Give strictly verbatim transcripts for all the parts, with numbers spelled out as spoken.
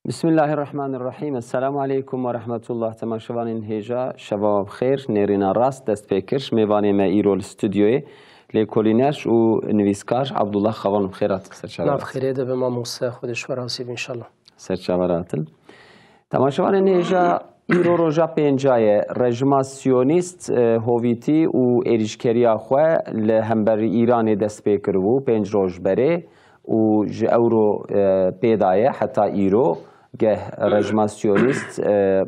Bismillahirrahmanirrahim. Esselamu aleykum ve rahmetullah. Temaşevanên hêja, şeva we bi xêr. Nêrîna rast dest pê kir. Mêvanê me îro li stûdyoyê lêkolîner û nivîskar Abdullah Xavan, bi xêr hatin ser çavan. Nav xêrê de be mamoste, Xwedê ji we razî be înşallah. Ser çavan hatin. Temaşevanên hêja, îro roja pênca ye. Rejima siyonîst, e, hovîtî û êrîşkeriya xwe li hember Îranê dest pê kiribû pênc roj berê û ji ewro, e, pê de ye heta îro. Geh rejima siyonîst, e,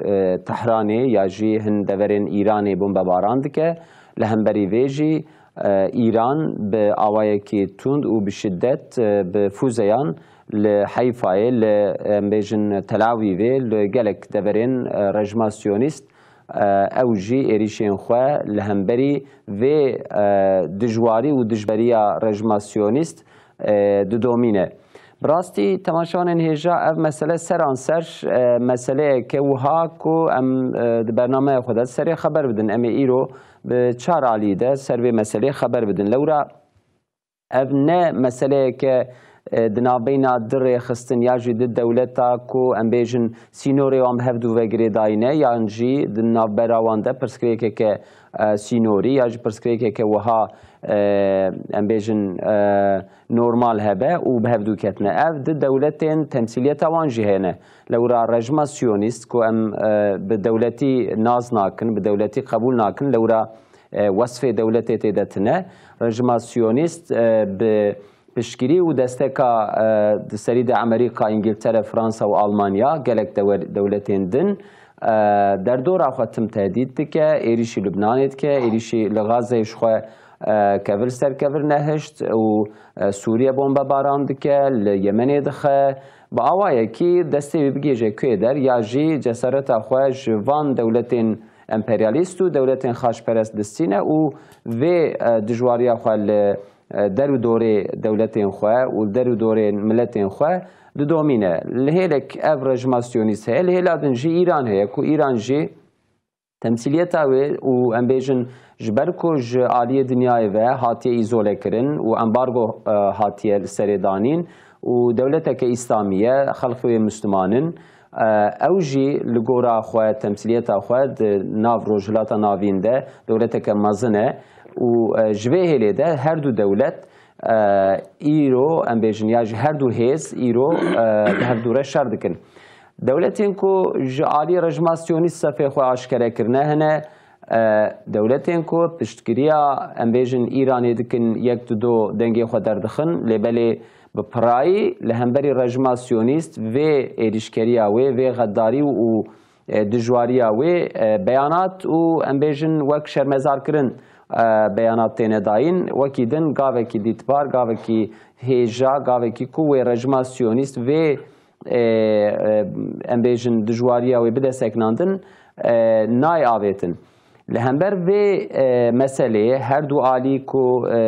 e, Tehranê ya jî hin deverên Îranê bombebaran dike. Li hemberî vê jî, e, Îran bi awayekî tund û bi şiddet, e, bi fûzeyan li Heyfayê, li, em bêjin, Tel Avîvê, li gelek deverên, e, rejima siyonîst, e, ew jî êrîşên xwe li hemberî vê, e, dijwarî û dijberiya rejima siyonîst, e, didomîne. Bi rastî, temaşevanên hêja, ev mesele seranser, e, meseleyeke wiha ku em, e, di bernameya xwe de serê xeber bidin. Em ê îro bi çar alî de ser vê meselê xeber bidin. Lewra ev ne meseleyeke, e, di navbeyna du rêxistin ya jî du dewleta ku em bêjin sînorê wan bi hev du ve girêdayî ne, yan jî di navbera wan de pirsgirêkeke, e, sînorî ya jî pirsgirêkeke wiha, e, em bêjin, e, normal hebe û bi hev du ketine. Ev du dewletên temsîliyeta wan jî hene. Lewra rejima siyonîst ku em, e, bi dewletî nas nakin, bi dewletî qebûl nakin, lewra, e, wesfê dewletê tê de tine. Rejima siyonîst, e, bi piştgirî û desteka, e, di serî de Amerîka, Îngiltere, Fransa û Almanya, gelek dewer-, dewletên din, e, derdora xwe tim tehdît dike, êrîşî Lubnanê dike, êrîşî li Gazeyê ji xwe, e, kevir ser kevir nehişt û, e, Sûriye bombebaran dike, li Yemenê dixe. Bi awayekî destê wî bigihêje kuê der ya jî cesareta xwe ji van dewletên emperyalîst û dewletên xaçperest distîne û vê, e, dijwariya xwe li, e, der û dorê dewletên xwe û li der û dorê miletên xwe didomîne. Li hêlek ev rejima siyonîst heye, li hêla din jî Îran heye ku Îran jî temsîliyeta wê û em bêjin ji ber ku ji aliyê dinyayê ve hatiye îzolekirin û embargo, e, hatiye li serê danîn û dewleteke îslamî ye, xelkê wê misliman in. E, ew jî li gora xwe, temsîliyeta xwe di nav Rojhilata Navîn de dewleteke mezin e û, e, ji vê hêlê de her du dewlet, e, îro, em bêjin, ya jî her du hêz îro, e, bi hev du re şer dikin. Dewletên ku ji alî rejima siyonîst sefê xwe aşkere kirine hene, e, dewletên ku piştgiriya, em bêjin, Îranê dikin, yek du do dengê xwe derdixin, lê belê bi pirayî li hemberî rejima siyonîst vê êrîşkeriya wê, vê xedarî û, e, dijwariya wê, e, beyanat û, em bêjin, wek şermezarkirin, e, beyanat têne dayîn. Wekî din gavekî dîtbar, gavekî hêja, gavekî ku wê rejima siyonîst vê, e, e, em bêjin, dijwariya wê bide seknandin, e, nayê avêtin. Li hember vê, e, meseleyê her du alî ku, e,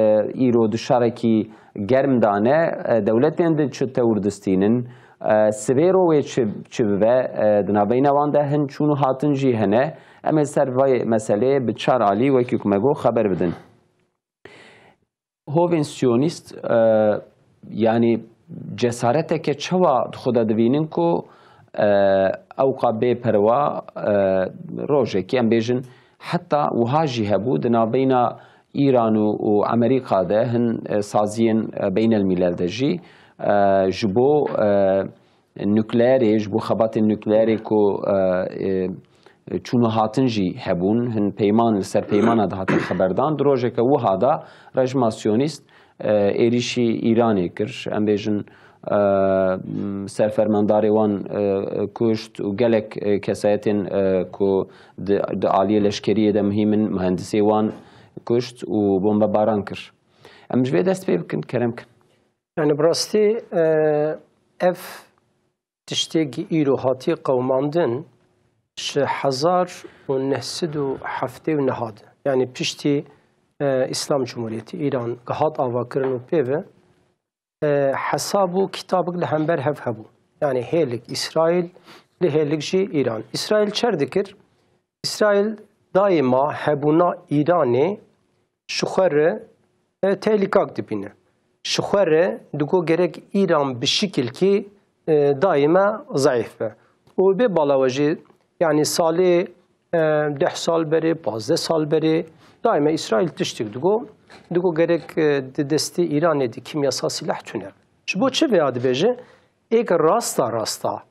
îro di şerekî germ de ne, e, dewletên din çi tewr distînin, e, sibê ro wê çi, çi bibe, e, di navbeyna wan de hin çûn û hatin jî hene. Em ê ser vê meseleyê bi çar alî, wekî ku me got, xeber bidin. Hovên siyonîst, e, yanî cesareteke çawa di xwe de divînin ku, e, ewqa bê perwa, e, rojekî, em bêjin, heta wiha jî hebû, di navbeyna Îran û, û Amerîka de hin, e, saziyên, e, beynelmîlel de jî, e, ji bo, e, nukleerê, ji bo xebatên nukleerê ku, e, e, çûn û hatin jî hebûn, hin peyman li ser peymana dihatin xeberdan. Di rojeke wiha de rejima siyonîst, e, êrîşî Îranê kir. Em bêjin, e, ser fermandarê wan, e, kuşt û gelek, e, kesayetên, e, ku di, di aliyê leşkeriyê de muhîm in, muhendisê wan kuşt û bombebaran kir. Em ji vê dest pê bikin, kerem kin. Yani bi rastî, e, ev tiştê gi îro hatiye qewimandin ji hezar û neh sed û heftê û neh de. Yani piştî, e, Îslam Cumhuriyeti Îran gihat avakirin û pê ve, e, hesab û kitabik li hember hev hebû. Yani hêlik Îsraîl, li hêlik jî Îran. Îsraîl çer dikir? Îsraîl daîma hebûna Îranê ji xwe re, e, tehlîkak dibîne. Ji xwe re digo gerek Îran bi şikilkî e, daîme zayîf be. Û bê bala we jî, yanî salê, e, deh sal berê, pazdeh sal berê, daîme Îsraîl tiştek digo, digo gerek, e, di destê Îranê de kîmyasal sîleh tune. Ji bo çi vêya dibêje? Êk rasta rasta,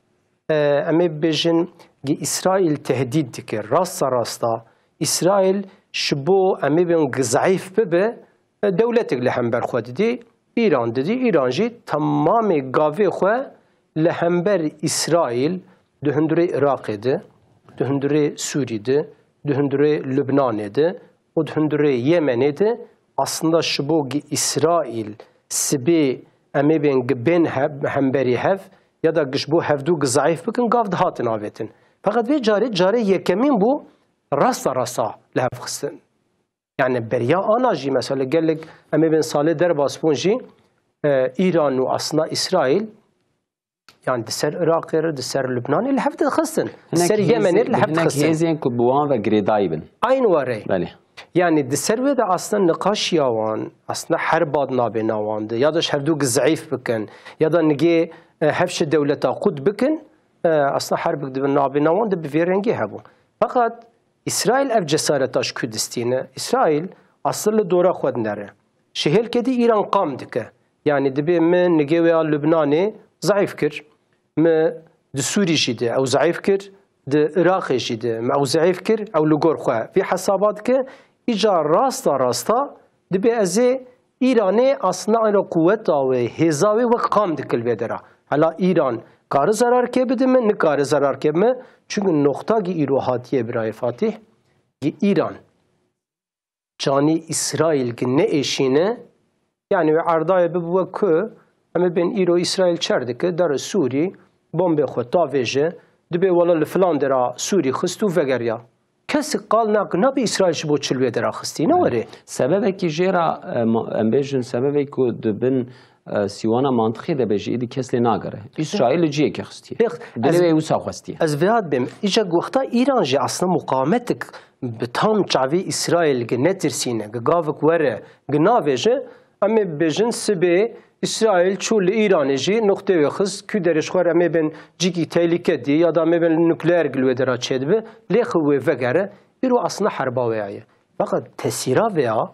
e, em ê bibêjin, gi Îsraîl tehdîd dike. Rasta rasta Îsraîl ji bo em ê bên gi zayîf bibe, e, dewletek li hember xwe didî, Îran didî. Îran jî temamê gavê xwe li hember Îsraîl di hundirê Iraqê de, di hundirê Sûrî de, di hundirê Lubnanê de û di hundirê Yemenê de aslında ji bo gi Îsraîl sibê em ê bên gi bên hev, hemberî hev ya da gi ji bo hevdû gi zayîf bikin, gav dihatin avêtin. Feqet vê carê, carê yekemîn bû rasta rasta li hev xistin. Yani beriya ana jî mesela gelek em ê bên salê derbas bûn jî, e, Îran û aslında Îsraîl, yani di ser Iraqê re, di ser Lubnanê li hev dixistin. Di ser Yemenê li hev dixistin. Hêzên ku bi wan ve girêdayî bin. Aynı were. Belê. Yani di ser wê de aslında niqaşiya wan, aslında herba di navbêna wan de, ya da ji hevdû gi zayîf bikin, ya da nigê, e, hevşe dewleta qut bikin, e, aslında herbik di navbêna wan de bi vê rengî hebû. Feqet Îsraîl ev cesareta ji ku distîne? Îsraîl asil li dora xwe dinere. Ji hêlkê dî Îran qam dike. Yanî dibê min nigê wê ya Lubnanê zayîf kir. Mi di Sûrî jî de ew zayîf kir, di Iraqê jî de mi ew zayîf kir, ew li gor xwe vî hesaba dike. Îca rasta rasta dibê ez ê Îranê aslında ero quweta wê, hêza wê wek qam dikil vê dera. Hela Îran kari zerarkê bide mi, nikare zerarkê bime. Çünkü noxta gi îro hatiye birayê Fatih, gi Îran canî Îsraîl gi neêşîne, yani wê erdayê bibi wek ku em ê bên îro Îsraîl çer dike, dere Sûrî, bombê xwe tavêje, dibê wela li filan dera Sûrî xist û vegeriya. Kesik qal nake, nabe Îsraîl ji bo çi li wê dera xistî, ne were. Sebebekî jê ra, e, ma-, em bêjin sebebê ku di bin, e, sîwana mantixê de be jî êdî kes lê nagere. Îsraîl li ciyekê xistiye. Pêx, dilê ez, wê wisa xwestiye. Ez vêya dibêm, îca wexta Îran jî aslında muqawemetik bi tam çavî Îsraîl gi netirsîne, gi gavik were, gi navêje, em ê bibêjin sibê Îsraîl çû li Îranê jî noqtê wê xist, kû derê ji xwe re em ê bên cîkî tehlîke dî ya da em ê bên nukleer gi li wê dera çêdibe, lê xwe wê vegere, îro aslında herba wê ya ye. Feqet tesîra vê ya,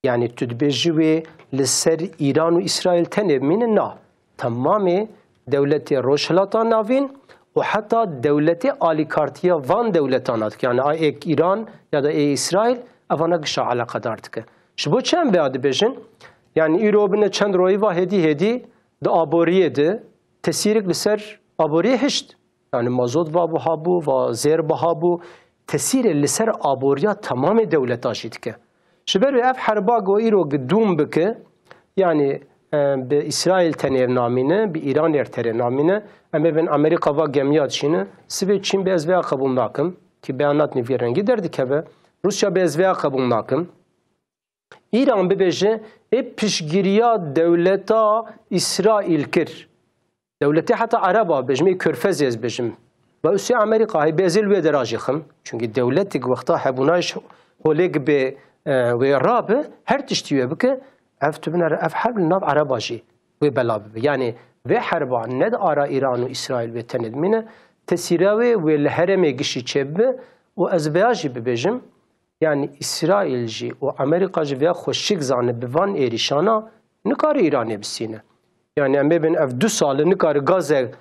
yanî tu dibêjî wê li ser Îran û Îsraîl tenê bimîne? Na. Temamê dewletê Rojhilata Navîn û heta dewletê alîkartiya van dewletana dike. Yanî a êk Îran ya da ê Îsraîl, evana gişa eleqedar dike. Ji bo çi em vêya dibêjin? Yanî îro bine çend royî va hêdî hêdî di aboriyê de tesîrek li ser aboriyê hişt. Yani mazot va biha bû, va zêr biha bû. Tesîrê li ser aboriya temamê dewleta jî dike. Ji ber wê ev herba ku îro gi dûm bike, yani, e, bi Îsraîl tenê namîne, bi Îran êr tenê namîne, em ê bên Amerîka va gemiya dişîne, sibê Çîn bê ez vêya qebûl nakim, ki beyanat nî vî rengî derdikeve, Rûsya bê ez vêya qebûl nakim. Îran bibêje, ê piştgiriya dewleta Îsraîl kir. Dewletê heta Ereba bêjim, ê Körfezê ez bêjim. Ve usê Amerîka, hey, bê ez ê li wê dera jî xim. Çünkü dewletek wexta hebûna ji holê bê, e, wê rabe, her tiştî wê bike, ev tu binere, ev herb li nav Ereba jî wê bela bibe. Yani vê herba ne di ara Îran û Îsraîl wê tenê dimîne, tesîra wê, wê li herêmê gişî çêbibe û ez vêya jî bibêjim, yani Îsraîl jî û Amerîka jî vêya xweşik zane bi van êrîşana nikare Îranê bisîne. Yani em ê bên ev du sal e nikare Gaze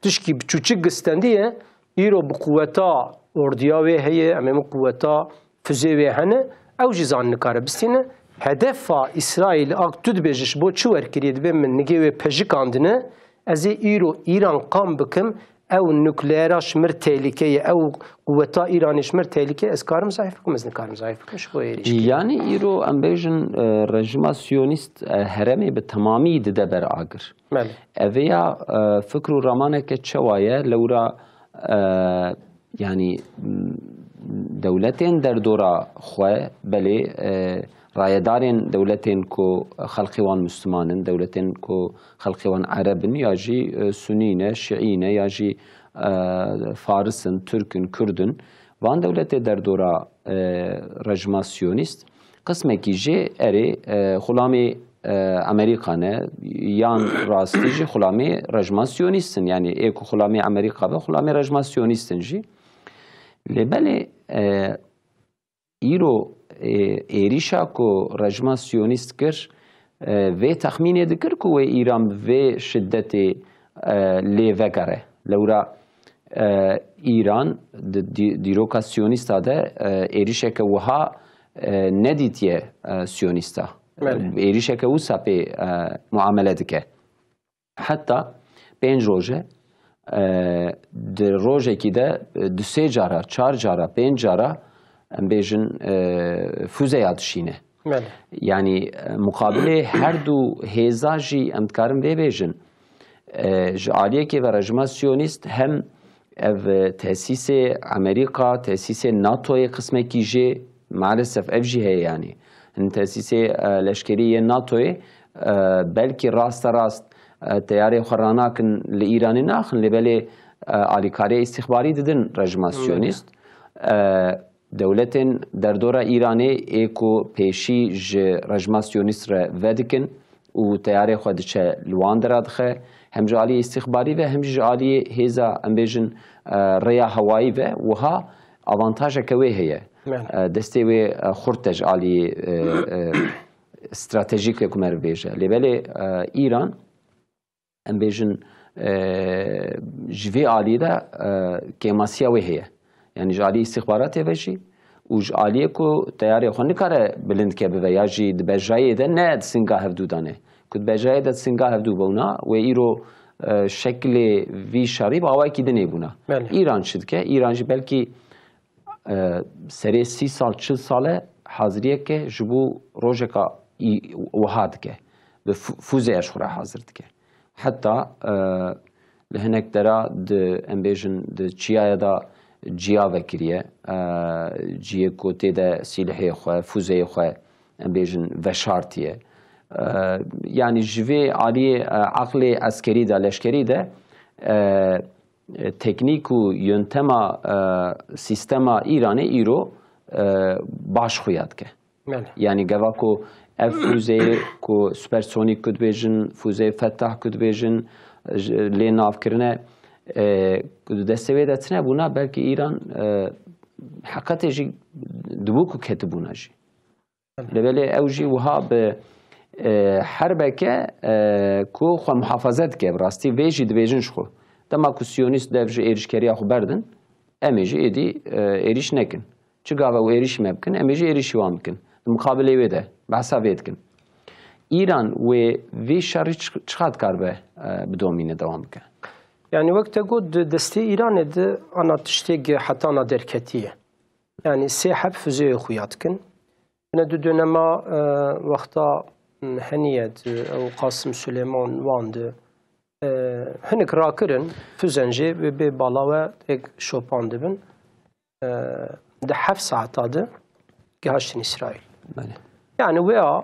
tişkî biçûçik gistendiye, îro bi quweta ordiya wê heye, em ê min quweta fuzê wê hene, ew jî zan nikare bistîne. Hedefa Îsraîl ak tu dibêje ji bo çi wer kiriye, dibê min nigê wê pejikandine, ez ê îro Îran qam bikim, ew nukleera ji mir tehlîke ye, ew quweta Îranê ji mir tehlîke ye, ez karim zayîf bikim, ez nikarim zayîf bikim, ji bo êrîşkê. Yani îro em bêjin, e, rejîma siyonîst, e, herêmê bi temamî dide ber agir. Belê. Ev ya, e, fikr û ramaneke çawa ye, lewra, e, yani, m, dewletên derdora xwe, belê, e, rayedarên dewletên ku xelqê wan Müslüman in, dewletên ku xelqê wan Ereb in, ya jî, e, Sunî ne, Şiî ne, ya jî, e, Faris in, Tirk in, Kurd in. Van dewletê derdora, e, rejîma siyonîst, qismekî jê erê, e, xulamê, e, Amerîka ne, yan rastî jî xulamê rejma siyonîst in. Yanî ê ku xulamê Amerîka be, xulamê rejma siyonîst in jî. Lê belê, e, îro, e, êrîşa ku rejma siyonîst kir, e, vê texmînê dikir ku wê Îran bi vê şiddetê, e, lê vegere. Lewra, e, Îran di dî-, dîroka siyonîsta de, e, êrîşeke wiha, e, nedîtiye, e, siyonîsta. Belê. Êrîşeke wisa pê, e, muamele dike. Heta pênc roj e, e, di rojekî de, e, du sê cara, çar cara, pênc cara, em bêjin, e, fuzeya dişîne. Belê. Yanî, e, muqabilê her du hêza jî em dikarin vê bêjin. E, ji aliyekê ve rejima siyonîst hem ev, e, tesîsê Amerîka, tesîsê NATOyê qismekî jê, maalesef ev jî heye yanî. Hin tesîsê, e, leşkerî yê NATOyê, e, belkî raste rast, e, teyarê xwe ranakin li Îranê naxin, lê belê, e, alîkarê îstîxbarî didin rejima siyonîst. E, dewletên derdora Îranê ê ku pêşî ji rejima siyonîst re vedikin û teyarê xwe diçe li wan dera dixe, hem ji aliyê îstîxbarî ve hem jî ji aliyê hêza, em bêjin, e, rêya hewayî ve wiha avantajeke wê heye. Belê. E, destê wê, e, xurt e ji aliyê, e, e, stratejîk wê ku meriv bêje. Lê belê, e, Îran, em bêjin, e, ji vê aliyê de, e, kêmasiya wê heye. Yanî ji aliyê îstîxbaratê ve jî û ji aliyê ku teyarê xwe nikare bilind ke bibe ya jî di bejayê de ne di singa hevdû de ne. Ku di bejayê de di singa hevdû bûna, wê îro, e, şeklê vî şerî bi awayekî din ê bûna. Belê. Îran çi dike? Îran jî belkî, e, serê sî sal, çil sal e haziriyeke ji bo rojeka î-, wiha dike. Bi fu-, fûzeya ji xwe re hazir dike. Heta, e, li hinek dera di, em bêjin, di çiyaya de ciya vekiriye, e, ciyê ku tê de sîlihê xwe, fûzeyê xwe, em bêjin, veşartiye. E, yanî ji vê aliyê, e, aqlê eskerî de, leşkerî de, e, e, teknîk û yöntema, e, sîstema Îranê îro, e, baş xuya dike. Belê. Yanî gava ku ev fûzeyê ku supersonik ku dibêjin, fûzeyê Fetah ku dibêjin, ji, lê nav kirine, e, ku di destê wê de tine bûna, belkî Îran, e, heqetê jî dibû ku ketibûna jî. Lê belê ew jî wiha bi, e, herbeke, e, ku xwe muhafaze dike, bi rastî vê jî dibêjin ji xwe. Dema ku siyonîst dev ji êrîşkeriya xwe berdin, em ê jî êdî, e, êrîş nekin. Çi gava û êrîşî me bikin, em ê jî êrîşî wan bikin. Di muqabilê wê de behsa vê dikin. Îran wê vî şerî çi, çiqa dikaribe, e, bidomîne, dewam bike? Yanî wek te got, di destê Îranê de ana tiştê gi heta ana derketiye. Yanî sê heb fuzeyê xuya dikin. Hine du dönema, e, wexta, m, heniye di, ew Qasim Suleyman wan di, e, hinik rakirin, fuzen jê wê bê bala we êk şopan dibin. E, di heft saeta de gihaştin Îsraîl. Belê. Yanî wê a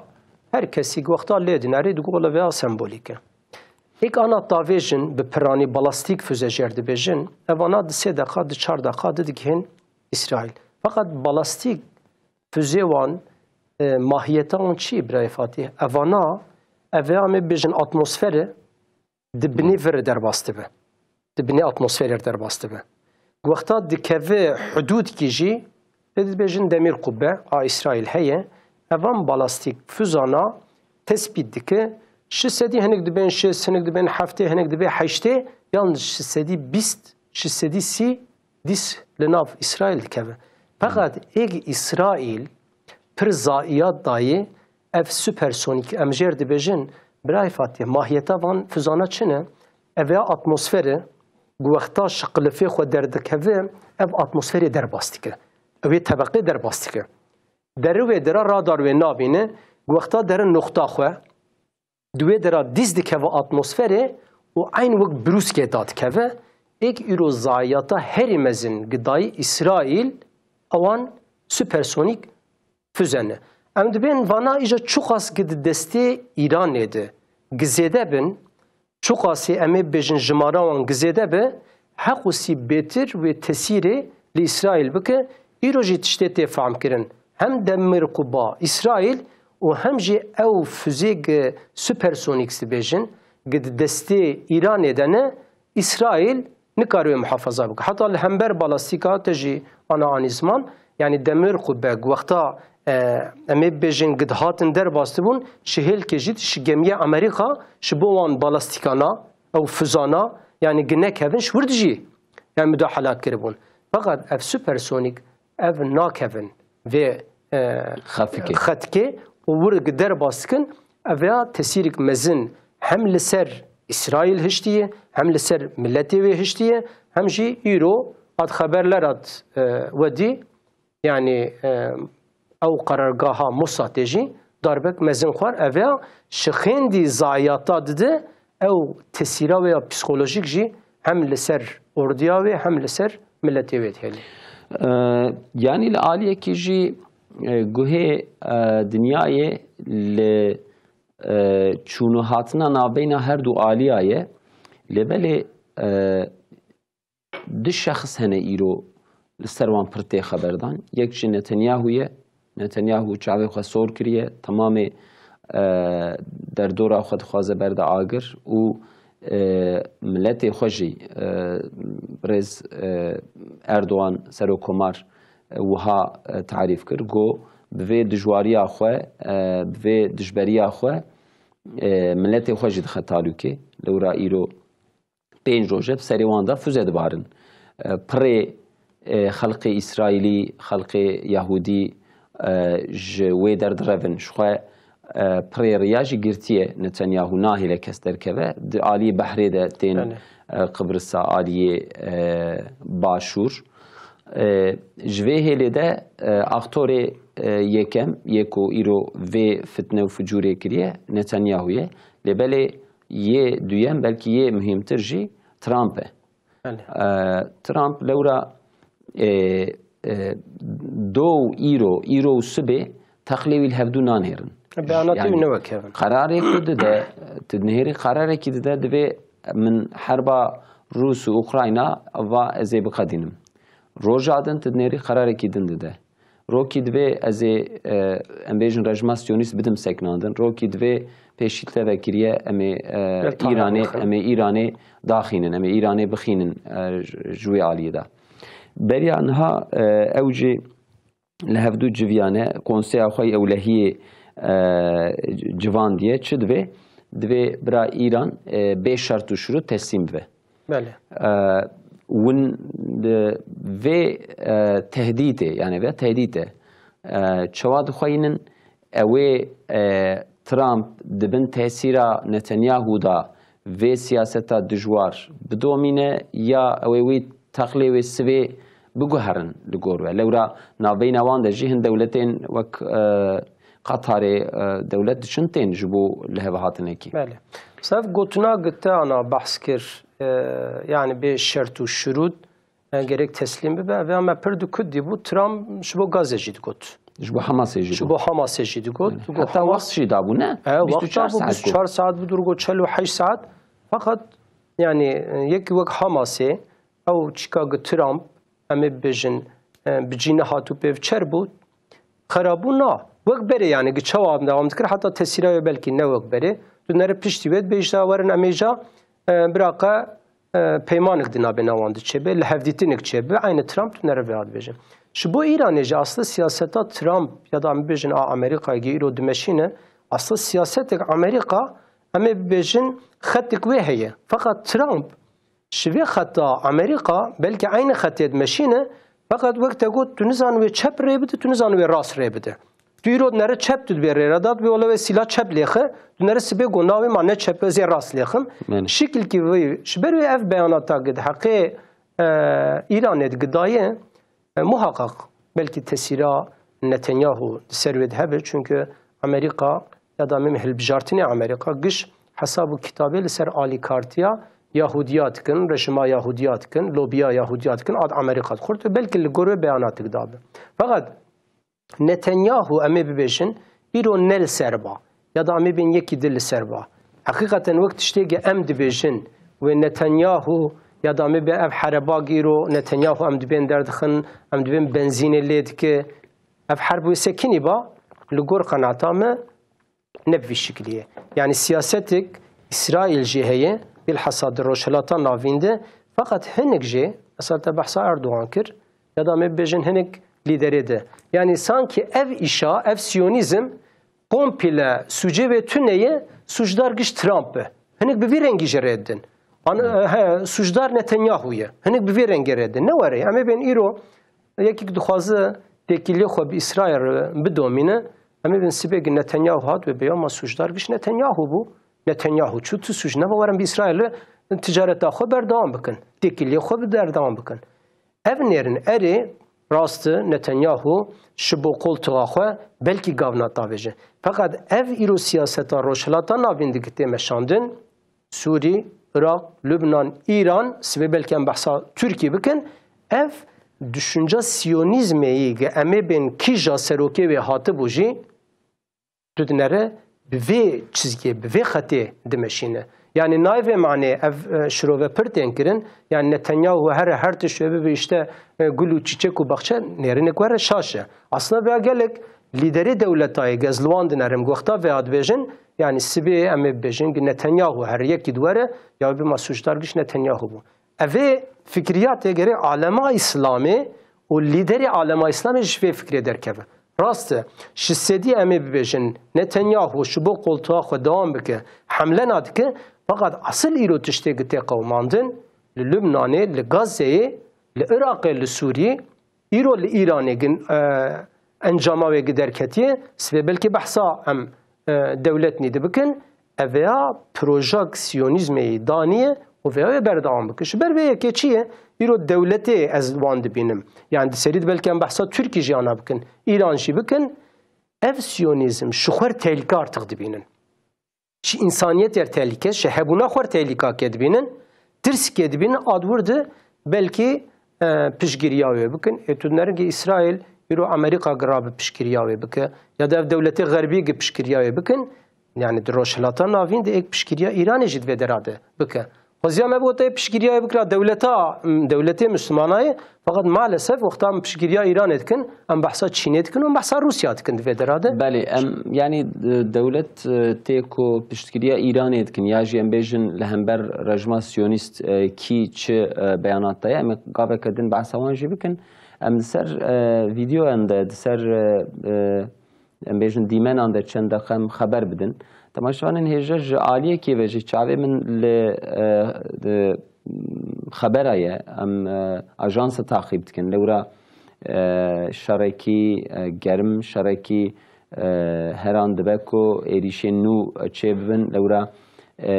her kesî wexta lê dinere digo wele vê a sembolîk e. Êk ana tavêjin bi piranî balastîk füze jêr dibêjin, evana di sê deqa, di çar deqa de digihên Îsraîl. Feqet balastîk füzê wan, e, mahiyeta wan çi ye birayê Fatîh? Evana, ev ê em ê bêjin atmosfere di binê vir derbas dibe. Di binê atmosferê derbas dibe. Wexta dikeve hudûdkî jî, lê dibêjin demîr qubbe a Îsraîl heye, evan balastîk füzana tespît dike, şi sedî hinek dibên şêst, hinek dibên heftê, hinek dibe heştê, yan şi sedî bîst, şi sedî sî dîs li nav Îsraîl dikeve. Feqet êk Îsraîl pir zaîyat dayê, ev supersonik, em jêr dibêjin, birayê Fatih, mahiyeta van füzana çi ne? Ev ya atmosfere, ku wexta şi qilifê xwe derdikeve, ev atmosferê derbas dike. Ew ê tebeqê derbas dike. Deri wê dira radar wê nabîne, ku wexta dere noqta xwe, di wê dira dîs dikeve atmosferê û eyn wek brûskê dadikeve, êk îro zaîyata herî mezin gidayî Îsraîl ewan supersonik füze ne. Em dibên vana îja çuqas gi di destê Îranê de gi zêde bin, çuqasî em ê bêjin jimara wan gi zêde be, heqûsî bêtir wê tesîrê li Îsraîl bike, îro jî tiştê tê fehm kirin. Hem demir quba Îsraîl û hem jî ew füzê gi supersonics dibêjin, gi di destê Îranê de ne, Îsraîl nikare wê muhafaza bike. Heta li hember balastîka te jî ana anî ziman, yanî demir qubbe, wexta, e, em ê bibêjin gi dihatin derbas dibûn, ji hêlkê jî ji gemiya Amerîka ji bo wan balastîkana, ew füzana, yanî gi nekevin ji wir dijî, yanî mudahalat kiribûn. Feqet ev supersonik, ev nakevin vê, e, Xetikê. Xetikê û wir gi derbas dikin, ev ya tesîrik mezin hem li ser Îsraîl hiştiye, hem li ser miletê wê hiştiye, hem jî îro hat xeberler hat, e, wedî, yanî, e, ew qerargaha Mossadê jî darbek mezin xwar, ev ya şixêndî zayata dide, ew tesîra wê ya psîkolojîk jî hem li ser ordiya wê hem li ser miletê wê dihêle. E, yanî li aliyekî jî, e, guhê, e, dinyayê li, e, çûn û hatina navbeyna her du aliya ye. Lê belê, e, du şexs hene îro li ser wan pir tê xeberdan. Yek jî Netanyahu ye. Netanyahu çavê xwe sor kiriye. Temamê, e, derdora xwe dixwaze berde agir û, e, miletê xwe jî, e, birêz, e, Erdogan serokkomar, e, wiha, e, tarîf kir. Got, bi vê dijwariya xwe, e, bi vê dijberiya xwe, e, miletê xwe jî dixe talûkê. Lewra îro pênc roj e, bi serê wan de füze dibarin. E, pirê, e, xelqê Îsraîlî, xelqê Yahûdî, e, ji wê der direvin. Ji xwe, e, pirê riya jî girtiye Netanyahu, nahêle kes derkeve. Di aliyê behrê de tên, Belê. e, Qibrisa aliyê, e, başûr. E, ji vê hêlê de, e, aktorê, e, yekem, yê ku îro vê fitne û ficûrê kiriye, Netanyahu ye. Lê belê yê duyem, belkî yê muhîmtir jî Trump e. Belê. E, Trump lewra, e, e, do û îro, îro û sibê teqlê wî li hevdû nanêrin. Beyanatê wî ne wek hev in. Qerarê ku dide, tu dinêrî qerarekî dide, divê min herba Rûs û Ukrayna va ez ê biqedînim. Roja din tu dinêrî qerarekî din dide. Rokî divê ez ê, e, em bêjin rejima siyonîst bidim seknandin. Rokî divê pêşî te vekiriye em ê, e, Gel Tahran Îranê, bixin. em ê Îranê daxînin, em ê Îranê bixînin, e, ji, ji wê aliyê de. Beriya niha, e, ew jî li hevdû civiyane, konseya xwe yê ewlehiyê, e, civandiye. Çi divê? Divê bira Îran, e, bê şert û şurût teslîm bibe. Belê. E, win di vê, e, tehdîtê, yani vê tehdîtê, e, çawa dixweynin, ew ê, e, Trump di bin tesîra Netanyahu da vê siyaseta dijwar bidomîne ya ew ê wî teqlê wê sivê biguherin li gor we. Lewra navbeyna wan de jî hin dewletên wek, e, Qatarê, e, dewlet diçin tên ji bo li hev hatinekî. Belê. Sef gotina gi te ana behs kir, e, yani bê şert û şurût, e, gerek teslîm bibe. Vê me pir dikut dîbû, Trump ji bo Gazze jî digot. Ji bo Hamasê jî Ji got. bo Hamasê jî digot. Belê. Digot Heta Hamas wext jî dabû, ne? E, Bîst û çar wext dabû, saet bîst û çar saet bû, digot çel û heşt saet. Fakat yani, e, yekî wek Hamasê, ew çika gi Trump, em ê bibêjin, e, bi cî nehat û pêv çer bû, xera bû, na. Wek berê, yani, gi çawa em dewam dikir, heta tesîra wê belkî ne wek berê. Tu nere piştî wê dibêjda, werin em ê ja, e, bira qe, e, peymanik di nabêna wan de çêbe, li hevdîtinik çêbe. Aynı Trump tu nere vêya dibêje. Ji bo Îranê jî aslında siyaseta Trump ya da em bibêjin a Amerîkayê gi îro dimeşîne, aslında siyasetek Amerîka, em ê bibêjin xetik wê heye. Fakat Trump Ji vê xeta Amerîka belkî eynî xetê dimeşîne, feqet wek te got, tu nizan wê çep rê bide, tu nizan wê rast rê bide. Tu îro nere çep tu dibê rê re da, dibê wele wê sîla çep lêxe, tu nere sibê got, na wê ma ne çep, ez ê rast lêxim. Belê. Şikilkî vî, ji ber wê ev beyanata gi di heqê, e, Îranê di gidaye, E, muhaqqaq belkî tesîra Netanyahu di ser wê de hebe, çunke Amerîka ya da mem hilbijartinê Amerîka giş hesab û kitabê li ser alîkartiya Yahudiya dikin, rejima Yahudiya dikin, lobiya Yahudiya dikin, ad Amerîka dixurt. Belkî li gor wê beyanatik dabe. Feqet Netanyahu, em ê bibêjin, îro ne li ser ba, ya da em ê bên yekî di li ser ba. Heqîqeten wek tiştê ge em dibêjin, wê Netanyahu, ya da em ê bê ev hereba gîro, Netanyahu em dibên derdixin, em dibên benzînê lê dike. Ev herb wê sekinî ba, li gor qenaeta me ne bi vî şiklî ye. Yanî siyasetek Îsraîl jî heye, bilhassa di Rojhilata Navîn de, feqet hinek jê, mesela te behsa Erdogan kir, ya da me bibêjin hinek lîderê de. Yanî sankî ev îşa, ev siyonîzm komple sûcê wê tune ye, sûcdar giş Trump be. Hinek bi vî rengî jî rê didin. An, he, sûcdar Netanyahu ye. Hinek bi vî rengê rê didin. Ne were, em ê bên îro, yekî ku dixwaze têkiliyê xwe bi Îsraîl re bidomîne, em ê bên sibê gi Netanyahu hat wê bêya ma sûcdar giş Netanyahu bû. Netanyahu çû tu sûc neba werin bi Îsraîl re ticareta xwe berdewam bikin. Têkiliyê xwe bi berdewam bikin. Ev nêrin erê rast e, Netanyahu ji bo qoltuxa xwe belkî gavna tavêje. Feqet ev îro siyaseta Rojhilata Navîn dike tê meşandin, Sûrî, Iraq, Lubnan, Îran, sibê belkî em behsa Tirkî bikin, ev düşünce siyonîzmê yî ge em ê bên kîja serokê wê hatibû jî, tu dinere bi vê çizgê, bi vê xetê dimeşîne. Yanî nayê vê manê ev, e, şirove pir tên kirin. Yanî Netanyahu here her tişt wê bibe işte, e, gul û çîçek û baxçe, nêrînek were şaş e. Aslında veya gelek lîderê dewletayê gez li wan dinerim, wexta veya dibêjin, yanî sibê em ê bibêjin ki Netanyahu her yekî di were, ya bima sûcdar giş Netanyahu bû. Evê fikriyatê gerê alema Îslamê û lîderê alema Îslamê ji vê fikrê derkeve. Rast e, ji sedî em ê bibêjin, Netanyahu ji bo qoltuğa xwe dewam bike, hemle nadike, feqet esil îro tiştê gi tê qewimandin, li Lubnanê, li Gazeyê, li Iraqê, li Sûriyê, îro li Îranê gin, e, encama wê gi derketiye, sibê belkî behsa em, e, dewlet nî dibikin, eveya projak siyonîzmê yî daniye û veya wê berdewam bike. Ji ber vê yekê çi ye? Îro dewletê ez wan dibînim. Yani di serî de belkî em behsa Tirkî jî ana bikin, Îran jî bikin. Ev siyonîzm ji xwe tehlîke artık dibînin. Ji însaniyetê re tehlîke, ji hebûna xwe re tehlîkake dibînin. Tirskê dibînin, a di wir de belkî, e, piştgiriya wê bikin. Ê tu dinerin ki Îsraîl îro Amerîka gi rabe piştgiriya wê bike ya da ev dewletê xerbî gi piştgiriya wê bikin. Yani di Rojhilata Navîn de êk piştgiriya Îranê jî di vê dera de bike. Xweziya me bi wetayê piştgiriya wê bikira dewleta, dewletê Mislimanayê, feqet maalesef wexta em piştgiriya Îranê dikin, em behsa Çînê dikin û em behsa Rûsya dikin di vê dera de. Belê, em, yanî, e, dewlet, e, tê ku piştgiriya Îranê dikin, ya jî em bêjin li hember rejma siyonîst, e, kî çi, e, beyanat daye, em ê gaveke din behsa wan jî bikin. Em di ser, e, vîdeoyan de, di ser, e, e, em bêjin dîmenan de çend deqe em xeber bidin. Temaşevanên hêja ji aliyekê ve jî çavê min li, e, di, xebera ye. Em, e, ajansa taqîb dikin. Lewra, e, şerekî, e, germ, şerekî, e, heran dibe ku êrîşên nû çêbibin. Lewra, e,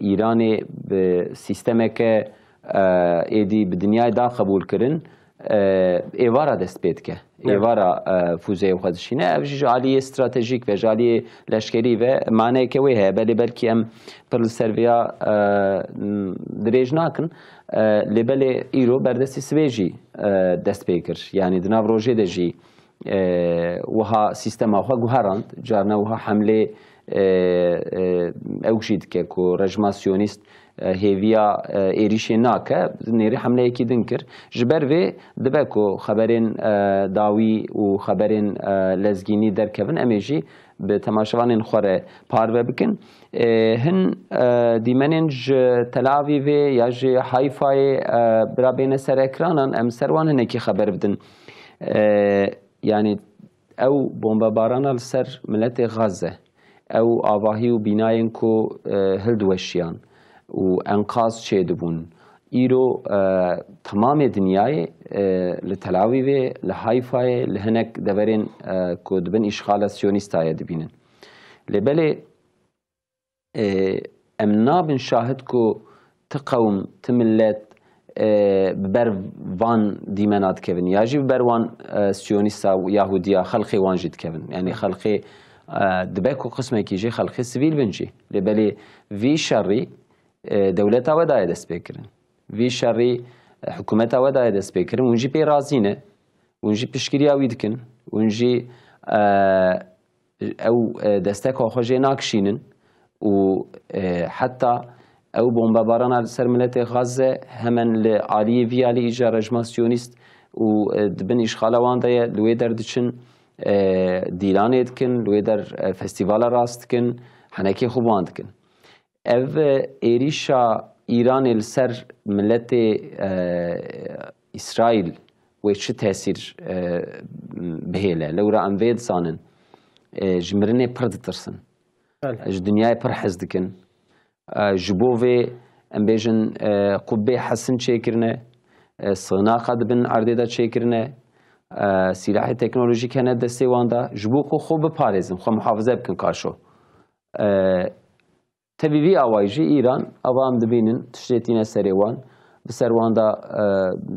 Îranê bi sîstemeke, e, êdî bi dinyayê da qebûl kirin, e, êvara dest pê dike. Evet. Êvara, e, fûzeyê xwe dişîne. Ev jî ji aliyê stratejîk ve, ji aliyê leşkerî ve maneyeke wê heye. Belê belkî em pir li ser vêya, e, m, dirêj nakin. E, lê belê îro berdestî sibê jî, e, dest pê kir. Yanî di nav rojê de jî, e, wiha sîstema xwe guherand. Carna wiha hemlê, e, e, ew jî dike ku rejma siyonîst, e, hêviya, e, êrîşê nake, nêrî hemleyekî din kir. Ji ber vê dibe ku xeberên, e, dawî û xeberên, e, lezgînî derkevin, em ê jî bi temaşevanên xwe re parve bikin. E, hin, e, dîmenên ji Tel Avîvê ya ji Hayfayê, e, bira bêne ser ekranan, em ser wan hinekî xeber bidin. E, yanî ew bombebarana li ser miletê Gaze, ew avahî û bînayên ku, e, hildiweşiyan û enqaz çêdibûn, îro, e, temamê dinyayê, e, li Tel Avîvê, li Hayfayê, li hinek deverên, e, ku di bin îşxala siyonîsta ye dibînin. Lê belê, e, em nabin şahid ku ti qewm, ti millet, e, bi ber van dîmena dikevin. Ya jî bi ber wan, e, siyonîsta û Yahudiya xelqê wan jî dikevin. Yanî xelqê, e, dibe ku qismekî jî xelqê sivîl bin jî. Lê belê vî şerî, e, dewleta we daye destpêkirin. Vî şerî, e, hikûmeta we daye destpêkirin. Hûn jî pê razî ne. Hûn jî piştgiriya wî dikin. Hûn jî, e, ew, e, desteka xwe jê nakişînin û, e, heta ew bombebarana li ser miletê Gaze hemen li aliyê vî alî îca rejma siyonîst û, e, di bin îşxala wan de ye, li wê derdiçin, e, dîlanê dikin, li wê der, e, festîvala rast dikin, henekê xwe bi wan dikin. Ev, e, êrîşa Îranê li ser miletê, e, Îsraîl wê çi tesîr, e, bihêle? Lewra em vê dizanin, e, ji mirinê pir ditirsin. Belê. Ji dinyayê pir hez dikin. E, ji bo vê, em bêjin, e, qubbê hesin çêkirine, e, sığnaqa di bin erdê de çêkirine, e, sîlahê teknolojîk hene destê wan de, ji bo ku xwe biparêzin, xwe muhafize bikin karşo. E, tevî vî awayî jî Îran, ava em dibînin, tiştê tîne serê wan, bi ser wan de, e,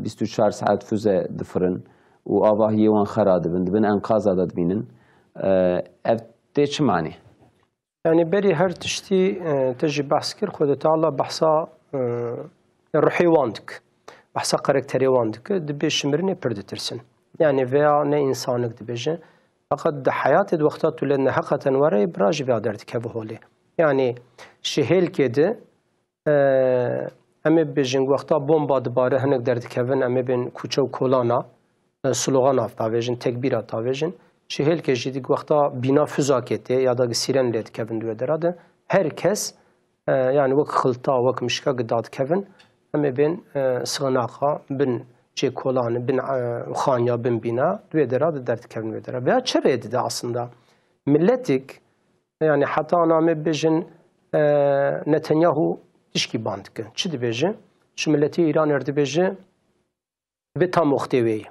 bîst û çar saet füze difirin û avahiyê wan xera dibin, di bin enqaza de dibînin. E, ev tê çi manê? Yani berî her tiştî, e, te jî behs kir, Xwedê Teala behsa, e, ruhê wan dik. Behsa karakterê wan dik. Dibê ji mirinê pir ditirsin. Yani veya ne insanik dibêje. Feqet di heyatê di wexta tu lê ne heqeten were, bira jî veya derdikeve holê. Yani ji hêlkê di, e, em ê bibêjin wexta bomba dibare hinek derdikevin, em ê bên kuçe û kolana, e, slogan av tavêjin, tekbîra tavêjin. Ji hêlkê jî di wexta bîna füzakê tê ya da gi sîren lê dikevin di wê dera de. Her kes, e, yani wek xilta, wek mişka gi dadikevin. Em ê bên, e, sığınaqa, bin çê kolan, bin, e, xanya, bin bîna, di wê dera de derdikevin wê dera. Veya çi rê dide aslında? Milletik, yani heta ana em ê bêjin, e, Netanyahu tişkî ban dike. Çi dibêje? Ji miletê Îran er dibêje, Vê tam wextê wê ye.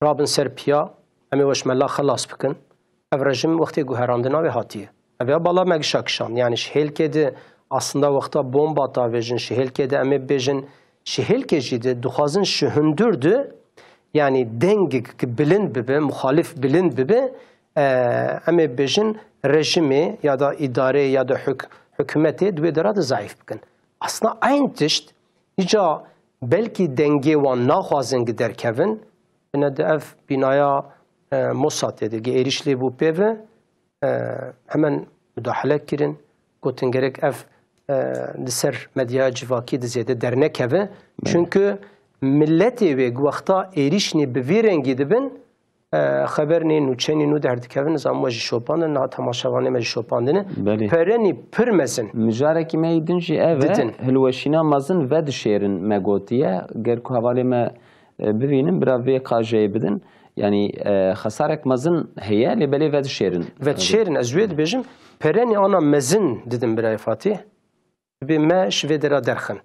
Rabin ser piya, em ê we ji mela xelas bikin. Ev rejim wextê guherandina wê hatiye. Ev ya bala me gişa kişand. Yani ji hêlkê de aslında wexta bomba tavêjin, ji hêlkê de em ê bêjin, ji hêlkê jî de dixwazin ji hundur de, yani dengek ki bilind bibe, muxalif bilind bibe, e, em ê bêjin rejimê ya da îdareyê ya da huk-, hikûmetê di wê dera de zayîf bikin. Aslında eyn tişt, îca belkî dengê wan naxwazin gi derkevin, bine di ev bînaya, e, Mossadê de gi êrîş lê bû pê ve, e, hemen mudahale kirin, gotin gerek ev, e, di ser medyaya civakî de zêde dernekeve. Belê. Çünkü miletê wê gi wexta êrîşinê bi vî rengî dibin, e, xeber nîn û çenî nû derdikevin, nizam we jî şopandin, niha temaşevanê me jî şopandine. Belê. Perenî pir mezin. Mijarekî me yî din jî ev e, Didin. Hilweşîna mezin vedişêrin me gotiye. Ger ku hevalê me, e, bivînin, bira vê qajeyê bidin. Yani, e, xesarek mezin heye, lê belê vedişêrin. Vedişêrin, ez wê dibêjim, perenî ana mezin didin birayê Fatîh. Dibê me ji vê dera derxin.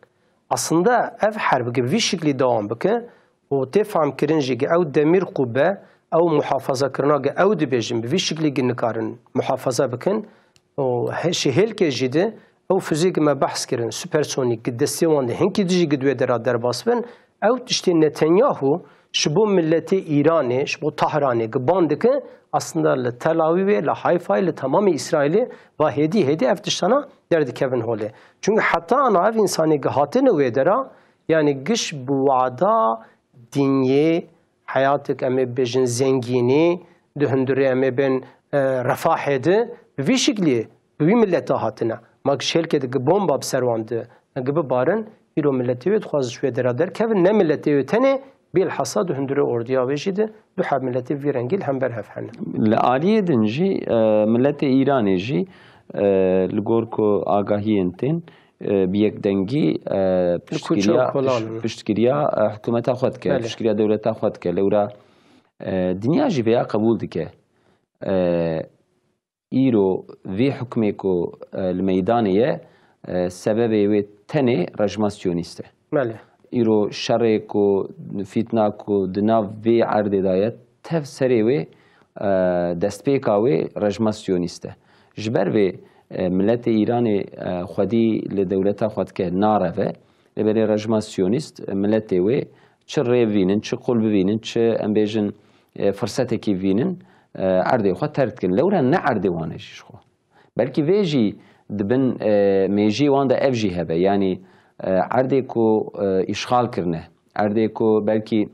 Aslında ev herb gi vî şiklî dewam bike û tê fehmkirin jî gi ew demîr qube, ew muhafazakirina gi ew dibêjin, bi vî şiklî gi nikarin muhafaza bikin û he-, ji hêlkê jî de ew fuzî gi me behs kirin, supersonîk, gi destê wan de hinkî dijî gi di wê dera derbas bin, ew tiştê Netanyahu ji bo miletê Îranê, ji bo Tahranê gi ban dike, aslında li Tel Avîvê, li Hayfayê, li temamê Îsraîlê va hêdî hêdî ev tiştana derdikevin holê. Çünkü heta ana ev insanê ki hatine wê dera, yani giş bi wada dinyê, heyatek em ê bêjin zengînî, di hundurê em ê bên, e, refahê di, bi vî şiklî, bi wî milleta hatine. Ma giş hêlkê di ki bomba bi ser wan di, e, ki bibarin, îro milletê wê dixwaz ji wê dera derkevin, ne milletê wê tenê, Bilhassa di hundirê ordiya wê jî de du heb miletê vî rengî li hember hev hene. Li aliyê din jî, e, miletê Îranê jî, e, li gor ku agahiyên tên, e, bi yekdengî, e, Li kuçe û piştgiriya, kolan piş-, in. piştgiriya, e, hikûmeta xwe dike, Belê. piştgiriya dewleta xwe dike. Lewra, e, dinya jî vêya qebûl dike. E, Îro vê hukmê ku, e, li meydanê ye, e, sebebê wê tenê rejma siyonîst e. Belê. Îro şerê ku, fîtna ku di nav vê erdê de ye, tev serê wê, e, destpêka wê rejma siyonîst e. Ji ber vê, e, miletê Îranê, e, xwedî li dewleta xwe dike nareve, lê belê rejma siyonîst, e, miletê wê çi rê bivînin, çi qul bivînin, çi, em bêjin, e, firsetekî bivînin, e, erdê xwe terk dikin. Lewra ne erdê wan e jî ji xwe. Belkî vê jî di bin, e, mêjiyê wan de ev jî hebe. Yanî, e, erdê ku, e, îşxal kirine, erdê ku belkî,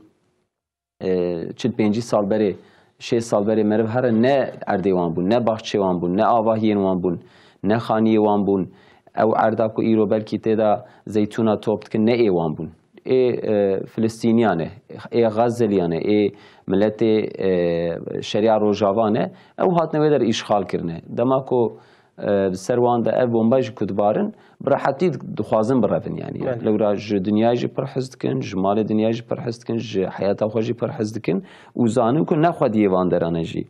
e, çil pêncî sal berê, şêst sal berê meriv here ne erdê wan bûn, ne baxçê wan bûn, ne avahiyên wan bûn, ne xaniyê wan bûn. Ew erda ku îro belkî tê de zeytûna top dikin, ne ê wan bûn. ê, e, Filistîniyan e, ê Xazzeliyan e, ê miletê, e, Şeriya Rojava ne, ew hatine wê der îşxal kirine. Dema ku, e, bi ser wan de ev bomba jî ku dibarin, bi rehetî dixwazin birevin, yanî. Belê. Lewra ji dinyayê jî pir hez dikin, ji malê dinyayê jî pir hez dikin, ji heyata xwe jî pir hez dikin û zanin ku ne xwediyê van deran e jî.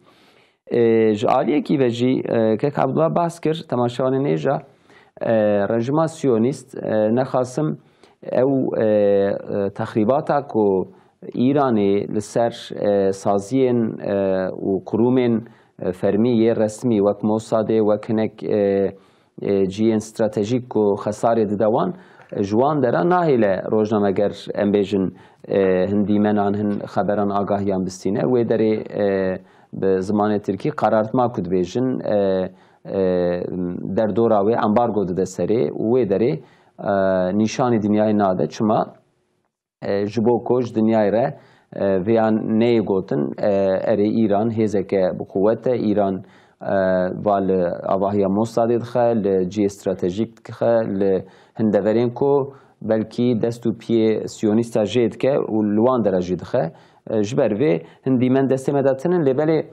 E, ji aliyekî ve jî, e, kek Abdullah behs kir, temaşevanên hêja, e, rejima siyonîst, e, nexasim ew, e, e, texrîbata ku Îranê li ser, e, saziyên, e, û kurûmên, e, fermî yê resmî wek Mossadê, wek hinek, e, e, cihên stratejîk ku xesarê dide wan, e, ji wan dera nahêle rojnameger, em bêjin, e, hin dîmenan, hin xeberan, agahiyan bistîne. Wê derê, e, bi zimanê tirkî karartma ku dibêjin, e, e, derdora wê ambargo dide serê û wê derê, e, nîşanî dinyayê nade. Çima? E, ji bo ku ji dinyayê re, e, vêya neyê gotin, e, erê Îran hêzeke bi quwet e, Îran, e, va li avahiya Mossadê dixe, li cihê stratejîk dixe, li hin deverên ku belkî dest û piyê siyonîsta jê dike û li wan dera jî dixe. E, ji ber vê hin dîmen destê me de tinin, lê belê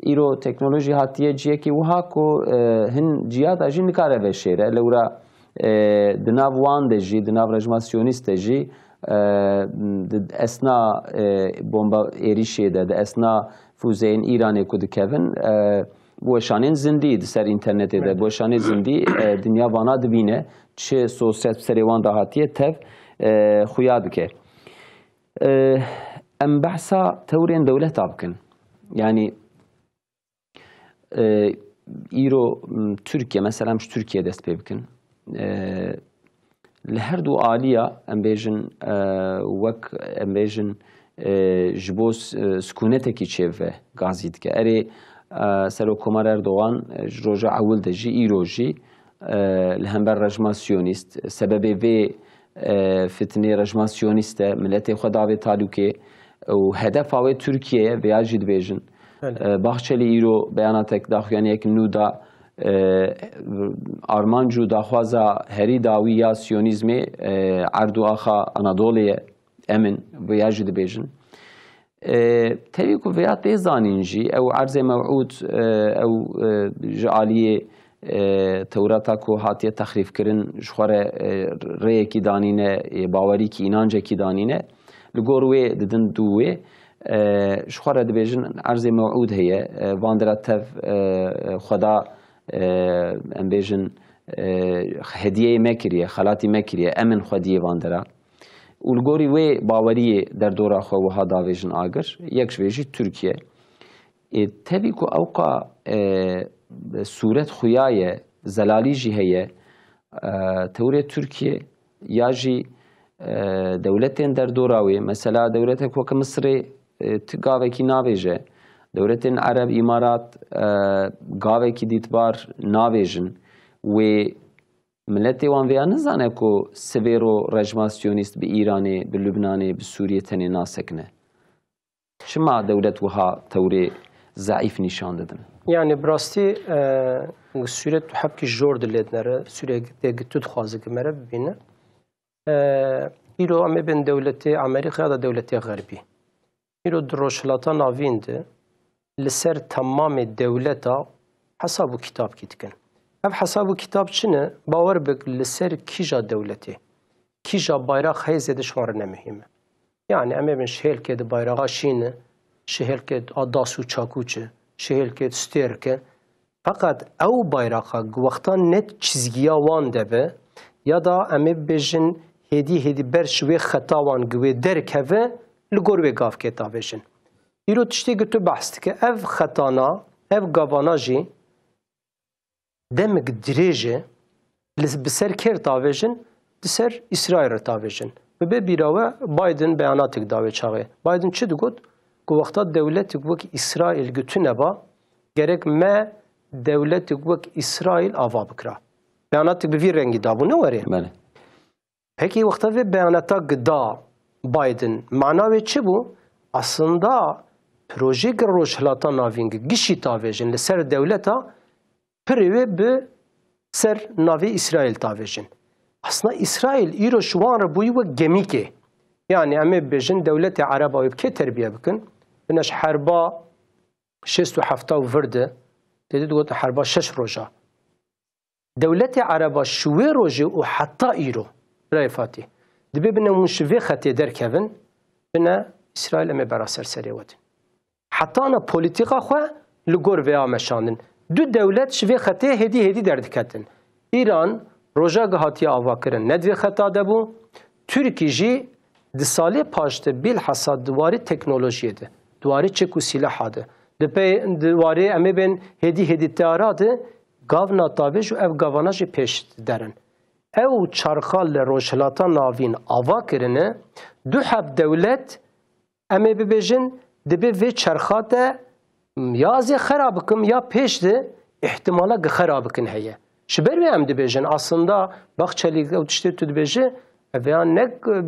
îro teknolojî hatiye ciyekî wiha ku, e, hin ciyata jî nikare veşêre. Lewra, e, di nav wan de jî, di nav rejima siyonîst de jî, e, di esna, e, bomba êrîşê de, di esna fûzeyên Îranê ku dikevin, e, bi weşanên zindî di ser înternetê de, bi weşanên zindî, e, dinya vana dibîne, çi sosyal serê wan de hatiye tev, e, xuya dike. E, em behsa tewrên dewleta bikin. Yanî, e, îro, m, Tirkiye, mesela em ji Tirkiye dest pê bikin. E, li her du aliya, em bêjin, e, wek, em bêjin, e, ji bo s-, e, sikûnetekî çêbibe gazî dike. Erê, e, Serokkomar Erdogan, e, ji roja ewil de jî, îro jî, e, li hember rejima siyonîst, sebebê vê, e, fitnê rejima siyonîst e, miletê xwe davê talûkê û hedefa wê Tirkiye ye, vêya jî dibêjin. Belê. E, Bahçelî îro beyanatek daxuyaniyek nû da, e, armanc û daxwaza herî dawî ya siyonîzmê, e, erd û axa Anadolê ye, em in, vêya jî dibêjin. E, tevî ku vêya tê zanîn jî, ew erzê mewûd, e, ew, e, ji aliyê, e, Tewrata ku hatiye texrîfkirin, ji xwe re, e, rêyekî danîne, e, bawerîkî, înancekî danîne. Li gor wê didin dû wê, e, ji xwe re dibêjin erzê mewûd heye, e, van dira tev, e, xweda, e, em bêjin, e, hediyeyê me kiriye, xelatî me kiriye, em in xwediyê van dira. Û li gorî wê baweriyê derdora xwe wiha davêjin agir, yek ji vê jî Tirkiye. Ê, tevî ku ewqa, e, sûret xuya ye, zelalî jî heye, e, tewrê Tirkiye ya jî, e, dewletên derdora wê, mesela dewletek weke Misirê, e, ti gavekî navêje, dewletên Ereb, Îmarat, e, gavekî dîtbar navêjin. Wê miletê wan vêya nizane ku sivêro rejima siyonîst bi Îranê, bi Lubnanê, bi Sûriyê tenê nasekine. Çima dewlet wiha tewrê zeîf nîşan didin? Yani bi rastî, e, sûret û hebkî jor dilê dinere, sûretê gi tu dixwaze ki mere bibîne. E, îro em ê bên dewletê Amerîka ya da dewletê Xerbî. Îro di Rojhilata Navîn de li ser temamê dewleta hesab û kitabkî dikin. Ev hesab û kitab çi ne? Bawer bik li ser kîja dewletê, kîja bayraq heye zêde ji wan re ne muhîm e. Yani em ê bin ji hêlkê di bayraxa şîn e, ji hêlkê a das û çakûç e, ji hêlkê di stêrk e. Feqet ew bayraxa ku wexta ne çizgiya wan de be, ya da em ê bibêjin hêdî hêdî ber ji wê xeta wan ku wê derkeve, li gor wê gavkê davêjin. Îro tiştê ku tu behs dike, ev xetana, ev gavana jî demek dirêj e, li, bi ser kê re tavêjin, di ser Îsraîl re tavêjin. Bibe bîra we, Biden beyanatek da wê çaxê. Biden çi digot? Ku wexta dewletek wek Îsraîl gotine ba, gerek me dewletek wek Îsraîl ava bikira. Beyanatek bi vî rengî dabû, ne werê? Belê. Pekî wexta vê beyanata da Biden, mana wê çi bû? Aslında projeyeke Rojhilata Navîn gişî tavêjin li ser dewleta pirê wê bi ser navê Îsraîl tavêjin. Aslında Îsraîl îro ji wan re bûyî wek gemîkê. Yanî em ê bibêjin dewletê Ereba wê bi kê terbiye bikin? Bine ji herba şêst û hefta û vir de, tê de digotin herba şeş roja. Dewletê Ereba ji wê rojê û heta îro, birayê Fatî, dibê bine hûn ji vê xetê derkevin, bine Îsraîl em ê bera ser serê we din. Heta ana polîtîka xwe li gor vêya meşandin. Du dewlet ji vê xetê hêdî hêdî derdiketin. Îran roja ku hatiye avakirin ne di vê xeta de bû. Tirkî jî di salê paş de, bilhassa di warê teknolojiyê de, di warê çek û sîlaha de, di pey, di warê em ê bên hêdî hêdî teyara de, gavna tavêj û ev gavana jî pêş derin. Ew çarxa li Rojhilata Navîn ava kirine, du heb dewlet, em ê bibêjin, dibe vê çerxa de ya ez ê xera bikim ya pêş de îhtimala gi xera bikin heye. Ji ber wê em dibêjin, aslında Baxçelî ew tiştê tu dibêjî, ev ya ne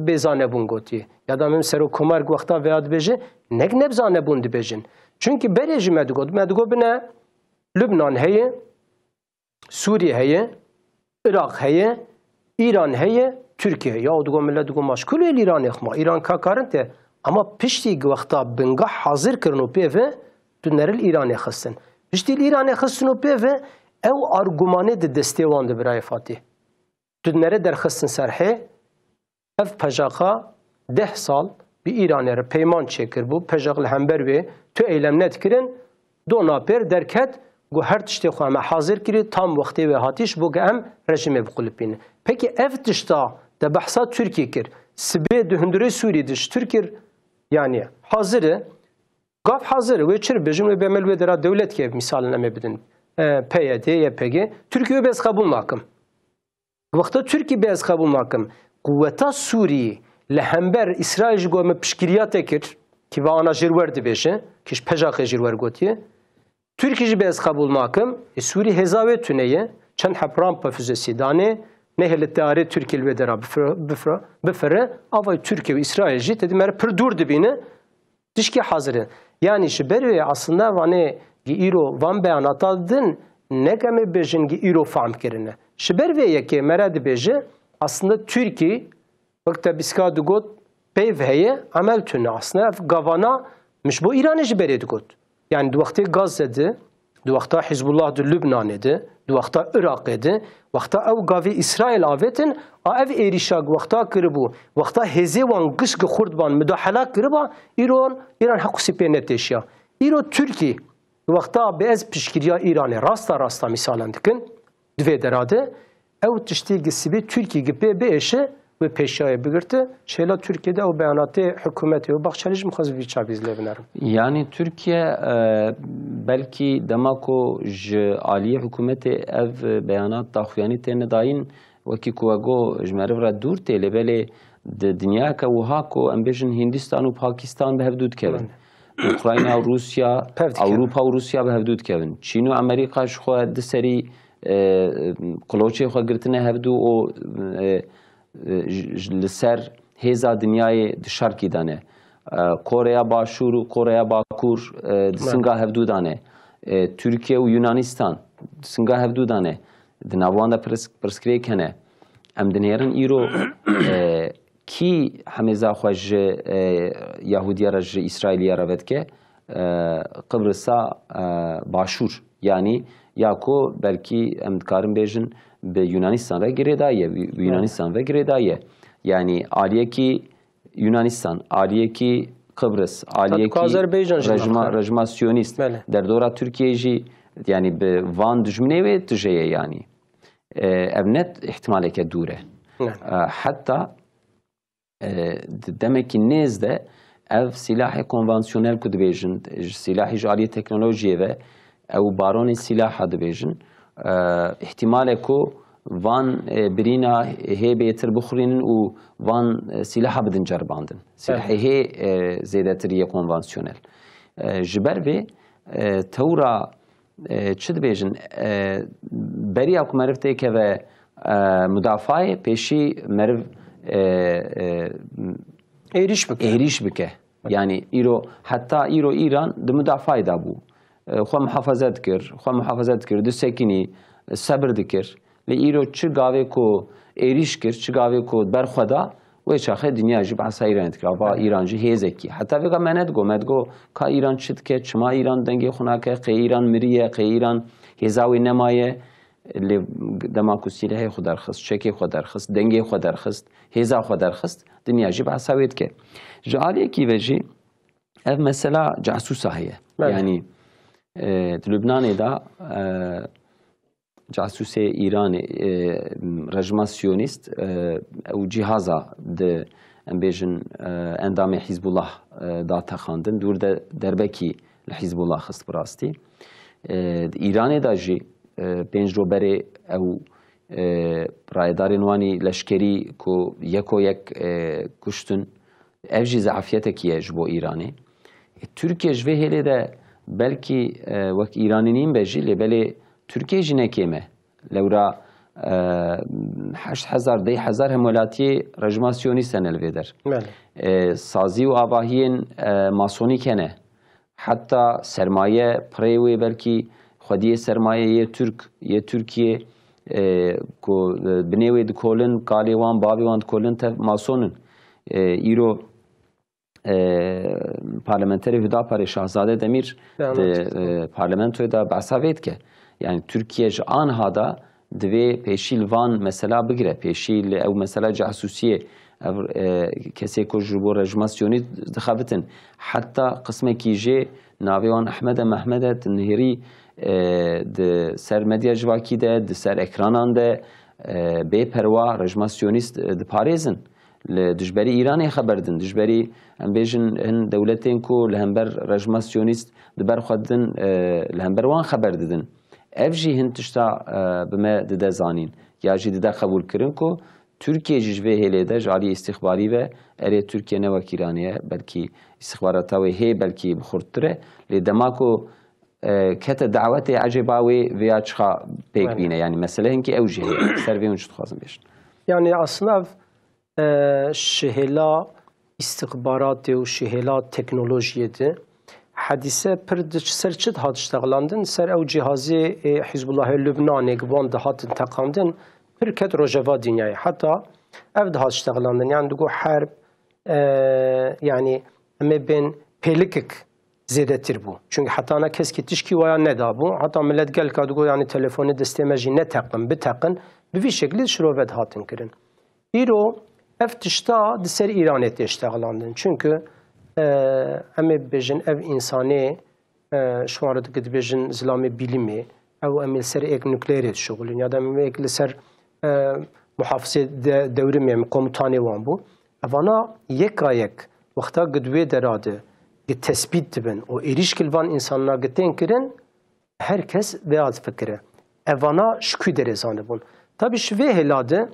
bê zanebûn gotî. Ya da min Serokkomar wexta veya dibêjî, ne bi zanebûn dibêjin. Çunkî berê jî me digot, me digot bine Lubnan heye, Sûrî heye, Iraq heye, Îran heye, Tirkiye heye. Ya digo millet digo ma ji kulê li Îranê xwe ma. Îran ka karin te. Ama piştî wexta binga hazir kirin û pê ve, tu nere li Îranê xistin. Piştî li Îranê xistin û pê ve, ew argumanê di destê wan de birayê Fatî. Tu nere derxistin ser hê, Ev pejaxa deh sal bi Îranê re peyman çêkiribû, pejaq li hember wê tu eylem nedikirin, dona pêr derket, got her tiştê xwe me hazir kirî, tam wextê wê hatî ji bo ku em rejîmê biqulipînin. Pekî ev tişta te behsa Tirkî kir, sibê di hundirê Sûrî de ji Tirkî, yanî hazir e, gav hazir e, wê çi bêjin, wê bemel wê dera dewletkê, mîsalin em ê bidin, e, P Y D, Y P G, Tirkî wê bê ez qebûl nakim. Wexta Tirkî bê ez qebûl nakim. Quweta Sûrî li hember Îsraîl ji go me piştgiriya te kir, kî va ana jêr wer dibêje, kî ji pejaxê jêr wer gotiye. Tirkî jî bê ez qebûl nakim. Ê Sûrî hêza wê tune ye. Çend heb rampa füzesî danê, nehê li teyarê Tirkî li wê dera bifire, bifire, bifire. Avay Tirkiye û Îsraîl jî tedî me re pir dûr dibîne. Tişkî hazir in. Yanî ji ber wê aslında vanê gi îro van beyanata din, ne ke em ê bêjin gi îro fam kirine. Ji ber vê yekê me re dibêje, aslında Tirkî, wek te bîska digot, peyv heye, emel tune. Aslında ev gavana min ji bo Îranê ji berê digot. Yanî di wextê Gazze de, di wexta Hizbullah di Lubnanê de, di wexta Iraqê de, wexta ew gavê Îsraîl avêtin, a ev êrîşa wexta kiribû, wexta hêzê wan giş gi xurt ban mudahela kiriba, îro Îran hequsî pê netêşiya. Îro Tirkî, wexta bi ez piştgiriya Îranê rasta rasta mîsalan dikin, di vê dera de, ew tiştê gi sibê Tirkî gi pê biêşe, wê pêşiyayê bigirti, şêla Tirkiye de ew beyanatê hikûmetê û Baxçelî jî mixwest vî çavîz lê binerim. Yanî Tirkiye, e, belkî dema ku ji aliyê hikûmetê ev beyanat daxuyanî têne dayîn, wekî ku we got, ji meriv re dûr tê, lê belê di dinyayeke wiha ku em bêjin Hindistan û Pakistan bi hev dû dikevin. Ukrayna û Rûsya, Ewropa û Rûsya bi hev dû dikevin. Çîn û Amerîka ji xwe di serî, e, qiloçê xwe girtine hevdû û, e, e, ji, ji, li ser hêza dinyayê di şerkî de ne. E, Koreya Başûr û Koreya Bakur, e, di singa hevdû de ne. E, Tirkiye û Yunanistan di singa hevdû de ne. Di nav wan de pirs-, pirsgirêk hene. Em dinêrin îro, e, kî hemêza xwe ji, e, Yahudiya re, ji Îsraîliya re vedike, e, Qibrisa, e, Başûr. Yanî ya ku belkî em dikarin bêjin bi Yunanistan re girêdayî ye, bi Yunanistan ve girêdayî ye. Yanî aliyekî Yunanistan, aliyekî Qibris, aliyekî Azerbaycan jî rejima, rejima Siyonîst, derdora Tirkiyeyê jî, yanî bi van dijminê wê tije ye yanî. E, ev ne îhtimaleke dûr e. E, heta, e, di demekî nêz de ev sîlahê konvansiyonel ku dibêjin, ji sîlahî ji aliyê teknolojiyê ve, ew baronê sîlaha dibêjin, e, îhtimale ku van, e, birîna hê bêtir bixurînin û van, e, sîlaha bidin ceribandin. Sîlahê hê, e, zêdetir yê konvansiyonel. E, ji ber vê, e, tewra e, çi dibêjin, e, beriya ku meriv têkeve, e, mudafayê, pêşî meriv, e, e, êrîş bike. Êrîş bike. Yanî îro, heta îro Îran di mudafayê de bû. E, xwe muhafaza dikir, xwe muhafaza dikir, disekinî, sebir dikir. Lê îro çi gavê ku êrîş kir, çi gavê ku berxwe da, Wê çaxê dinya jî behsa Îranê dikir. Ava Îran jî hêzekî. Heta vêga me nedigo, me digo ka Îran çi dike, çima Îran dengê xwe nake, qê Îran miriye, qê Îran hêza wê nemaye. Lê dema ku sîlehê xwe derxist, çekê xwe derxist, dengê xwe derxist, hêza xwe derxist, dinya jî behsa wê dike. Ji aliyekî ve jî ev mesela casûsa heye. Belê. Yanî, e, di Lubnanê de, e, casûsê Îranê, e, rejima siyonîst, e, ew cîhaza di, em bêjin, e, endamê Hîzbullah, e, da teqandin. Dûr de derbekî li Hîzbullah xist bi rastî. E, di Îranê de jî, e, pênc roj berê ew, e, rayedarên wanî leşkerî ku yeko yek, e, kuştin, ev jî zeafiyetekî ye ji bo Îranê. E, Tirkiye ji vê hêlê de belkî, e, wek Îranî nîn be jî, lê belê Tirkiye jî ne kêm e. Lewra, e, heşt hezar, deh hezar hemwelatiyê rejima siyonîst hene li vê der. Belê. E, sazî û avahiyên, e, masonîk hene. Heta sermaye, pirê wê belkî xwediyê sermayê yê Tirk, yê Tirkiye, e, ku, e, binê wê dikolin, kalê wan, bavê wan dikolin tev mason in. E, îro, e, parlamenterê Hudaparê Şahzade Demîr di, e, parlamentoyê de behsa vê dike. Yani Tirkiye ji anha da divê pêşî li van mesela bigire, pêşî li ew mesela casûsiyê, ev, e, kesê ku ji bo rejima siyonî dixebitin. Heta qismekî jê navê wan Ehmed e, Mehmed e, di nihêrî, e, di ser medya civakî de, di ser ekranan de, e, bê perwa rejima siyonîst, e, diparêzin. Li dijberî Îranê xeber din, dijberî, em bêjin, hin dewletên ku li hember rejima siyonîst di ber xwe didin, e, li hember wan xeber didin. Ev jî hin tişta, e, bi me dide zanîn, ya jî dide qebûlkirin ku Tirkiye jî ji vê hêlê de ji alî îstîxbarî ve, erê Tirkiye ne wek Îranê ye, belkî îstîxbarata wê hê belkî bi xurttir e. Lê dema ku, e, kete dawetê, ecêba wê vêya çiqa pêk Belê. bîne? Yani mesele hinkî ew jî heye. Ser vê hûn çi dixwazin bêjin? Yani aslında ev, e, şihêla îstixbaratê û şihêla teknolojiyê de hedîse pir di ser çi dihat ştexlandin? Ser ew cîhazê, e, Hizbullahê Lubnanê ki wan dihatin teqandin, pir ket rojeva dinyayê. Heta ev dihat ştexlandin. Yani digo herb, e, yani em ê bên pêlikik zêdetir bû. Çünkü hetana keskî tişkî waya nedabû. Heta millet gelka digo, yani telefonê destê me jî neteqin, biteqin, bi vî şeklî şirove dihatin kirin. Îro ev tişta di ser Îranê tê ştexlandin. Çünkü, e, em ê bibêjin ev însanê, e, ji wan re dike dibêjin zilamê bîlimê, ew em ê li ser êk nukleerê dişuxulin, ya da em ê êk li ser, e, muhafizê de, dewrimê em komutanê wan bû. Evana yeka yek wexta gi di wê dera de gi tespît dibin û êrîşk li van însanina gi tên kirin, her kes vêya difikire. Evana ji kû derê zanibûn? Tabî ji vê hêla de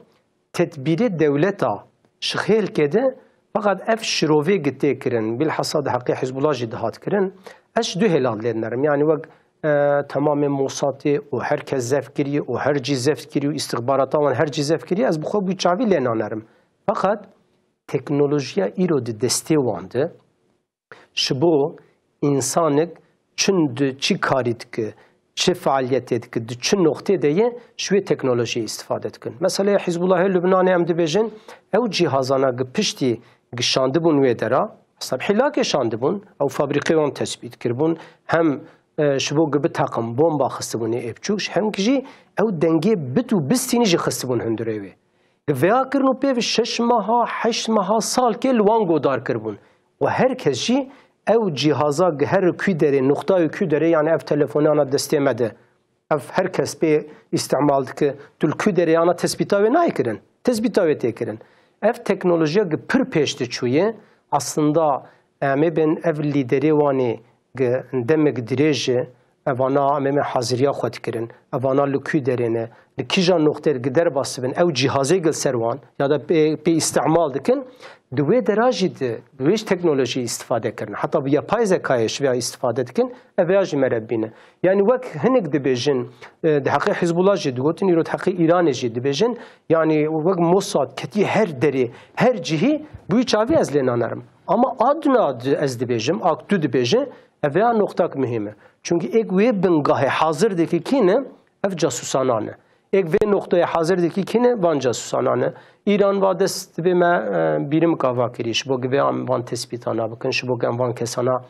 tedbîrê dewleta ji xêlkê de, feqet ev şirovê gi tê kirin, bilhassa di heqê Hizbullah jî dihat kirin, ez ji du hêla lê dinerim. Yani wek, e, temamê Mossadê û her kes zeft kiriye û her cî zeft kiriye û îstixbarata wan her cî zeft kiriye, ez bi xwe bû çavî lê nanerim. Feqet teknolojiya îro di destê wan de, ji bo însanek çi di çi karî dike, çi fealiyetê dike, di çi noqtê de ye, ji wê teknolojiyê îstifade dikin. Meseleyê Hizbullahê Lubnanê em dibêjin, ew cîhazana gi piştî gi şandibûn wê dera, hesab hîlakê şandibûn, ew fabrîqê wan tespît kiribûn, hem, e, ji bo gi biteqin bomba xistibûnê ê biçûk, hem jî ew dengê bit û bistînî jî xistibûn hundirê wê. Gi vêya kirin û pê ve şeş meha, heşt meha, salkê li wan godar kiribûn. Û her kes jî ew cîhaza gi her kû derê, nuqtayê kû derê, yani ev telefonana destê me de, ev her kes pê îstimal dike, tu li kû derê ana tespîta wê nayê kirin. Tespîta wê tê kirin. Ev teknolojiya gi pir pêş diçûye, aslında em ê bên ev lîderê wan ê gi demek dirêj e, evana em ê haziriya xwe dikirin. Evana li kû derê ne, li kîja noqtê gi derbas dibin, ew cîhazê gi li ser wan, ya da pê, pê îstimal dikin, di wê dera jî di, bi wê jî teknolojî îstifade kirin. Heta bi yapay zekayê ji vêya îstifade dikin, ev ya jî mere bîne. Yani wek hinek dibêjin, e, di heqê Hizbullah jî digotin, îro di heqê Îranê jî dibêjin, yani wek Mossad ketiye her derê, her cihî, bi wî çavî ez lê nanerim. Ama adna di-, ez dibêjim, ak tu dibêje, ev ya noqtak muhîm e. Çünkü êk wê bingahê hazir dike kî ne, ev casûsanan e. Êk vê noqteyê hazir dikî kî ne? Van casusanan e. Îran va dest divê me, e, bîrimika va kirî, ji bo givê em van tespîtana bikin, ji bo em van kesana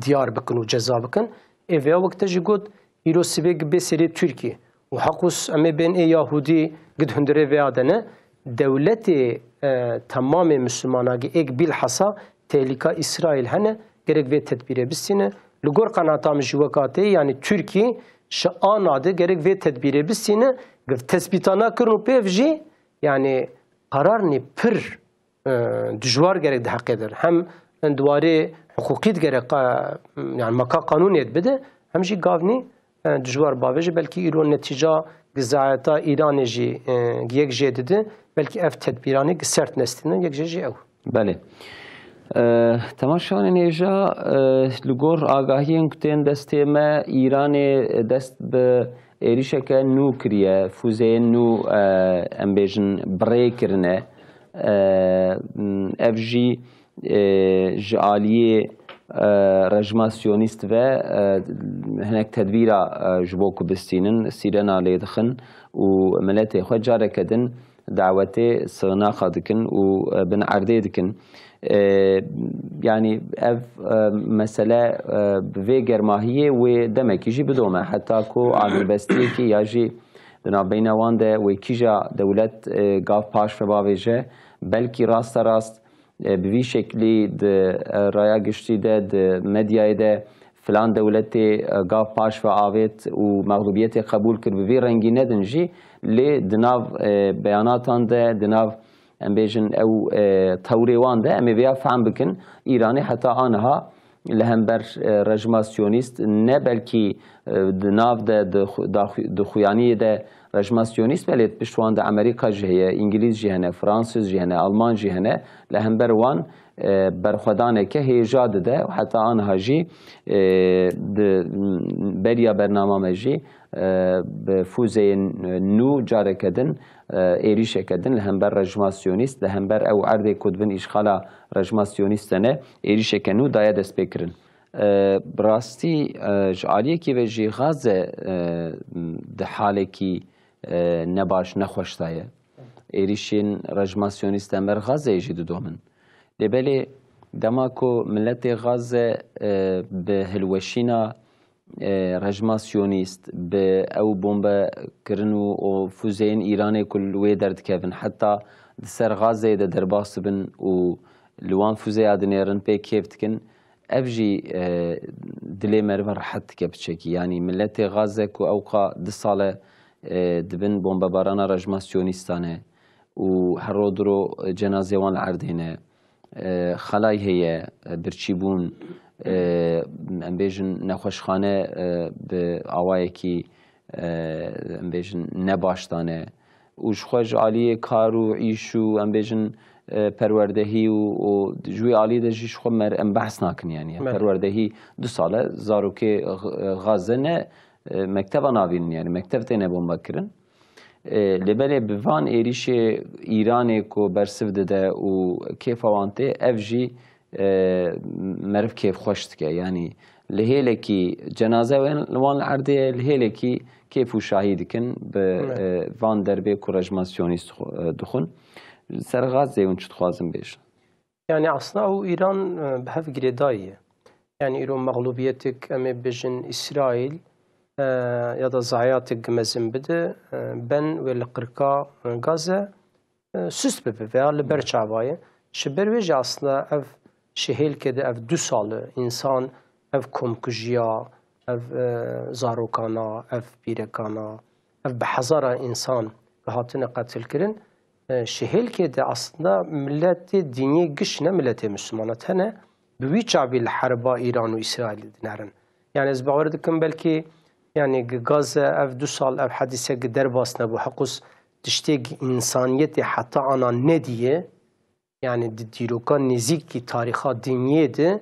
diyar bikin û ceza bikin. Ê vêya wek te jî got, îro sibê gi bê serê Tirkî. Û heqûs em ê bên ê Yahûdî gi di hundirê vêya de ne. Dewletê, e, temamê Mislimana gi êk bîlhesa tehlîka Îsraîl hene, gerek vê tedbîrê bistîne. Li gor qenata min jî weka tê, yanî Tirkî ji ana de gerek vê tedbîrê bistîne, gi tespîtana kirin û pêv jî, yanî qerarnê pir e, dijwar gerek di heqê de. Hem di warê hiqûqî de gerek, e, yani maka qanûnê bide, hem jî gavnî, e, dijwar bavêje. Belkî îro netîca gizayeta Îranê jî, e, yek jê dide, belkî ev tedbîranê gi sert nestînin, yek jê jî ew. Belê. E, temaşevanên hêja, e, li gor agahiyên ku tên destê me, Îranê dest bi êrîşeke nû kiriye, fûzeyên nû, e, em bêjin, bi rê kirine. E, ev jî, e, ji aliyê, e, rejima siyonîst ve, e, hinek tedbîra, e, ji bo ku bistînin, sîrena lê dixin û miletê xwe careke din dawetê sığınaxa dikin û, e, bin erdê dikin. E, yanî ev, e, mesele, e, bi vê germahiyê wê demekî jî bidome. Heta ku agirbestiyekî ya jî di navbeyna wan de wê kîja dewlet, e, gav paş ve bavêje, belkî rasterast, e, bi vî şeklî di, e, raya giştî de, di medyayê de filan dewletê, e, gav paş ve avêt û mexlûbiyetê qebûl kir, bi vî rengî nedin jî, lê di nav, e, beyanatan de, di nav, em bêjin, ew, e, tewrê wan de em ê vêya fehm bikin, Îranê heta aniha li hember, e, rejima siyonîst ne belkî, e, di nav de, di xu-, da xu-, di xuyaniyê de rejima siyonîst, belê pişt wan de Amerîka jî heye, Îngilîz jî hene, Fransîz jî hene, Alman jî hene, li hember wan, e, berxwedaneke hêja dide û heta aniha jî, e, di beriya bernama me jî, e, bi fûzeyên nû careke din, e, êrîşeke din li hember rejima siyonîst, li hember ew erdê ku di bin îşxala rejima siyonîst de ne, êrîşeke nû daye destpêkirin. E, bi rastî, e, ji aliyekî ve jî Gaze, e, di halekî, e, nebaş, nexweş de ye. Êrîşên rejima siyonîst li hember Gazeyê jî didomin. Lê belê dema ku miletê Gaze, e, bi hilweşîna, e, rejima siyonîst, bi ew bombe kirin û, û fûzeyên Îranê ku li wê derdikevin, heta di ser Gazeyê de derbas dibin û li wan fûzeya dinêrin, pê kêf dikin, ev jî, e, dilê meriv rehet dike piçekî. Yanî miletê Gaze ku ewqa du sal e, e, di bin bombebarana rejima siyonîstan e û her ro du ro cenazê wan li erdê ne. E, xelay heye, e, birçîbûn, e, em bêjin nexweşxane, e, bi awayekî, e, em bêjin nebaş dane. Û ji xwe ji aliyê kar û îş û, em bêjin, e, perwerdehî û, û ji wî alî de jî ji xwe mer-, em behs nakin, yanî. Belê. Perwerdehî du sal e, zarokê X-, Gaze ne, e, mekteba nabînin, yanî mektev têne bombe kirin. E, lê belê bi van êrîşê Îranê ku bersiv dide û kêfa wan tê, ev jî, e, meriv kêfxweş dike. Yanî li hêlekî cenaze wan, wan li erdê ye, li hêlekî kêf û şahî dikin bi, Evet. e, van derbê ku rejima siyonîst xwe, e, dixwin. Li ser Gazeyê hûn çi dixwazin bêjin? Yani aslında ew Îran, e, bi hev girêdayî ye. Yani îro mexlûbiyetek, em ê bêjin Îsraîl, e, ya da zayatek mezin bide, e, ben wê li qirka, e, Gaze, e, sust bibe veya li ber çava ye. Ji ber wê jî aslında ev şihêlkê de ev du sal e, însan ev komkujiya, ev, e, zarokana, ev pîrekana, ev bi hezara însan hatine qetilkirin. E, şihêlkê de aslında miletê dîniyê giş ne miletê Mislimana tene bi wî çavî li herba Îran û Îsraîlê dinerin. Yani ez bawer dikim belkî yani gi Gaze ev du sal ev hedîse gi derbas nebû. Heqûs tiştê gi însaniyetê heta ana nediye, yani di dîroka nêzîkî tarîxa dîniyê de,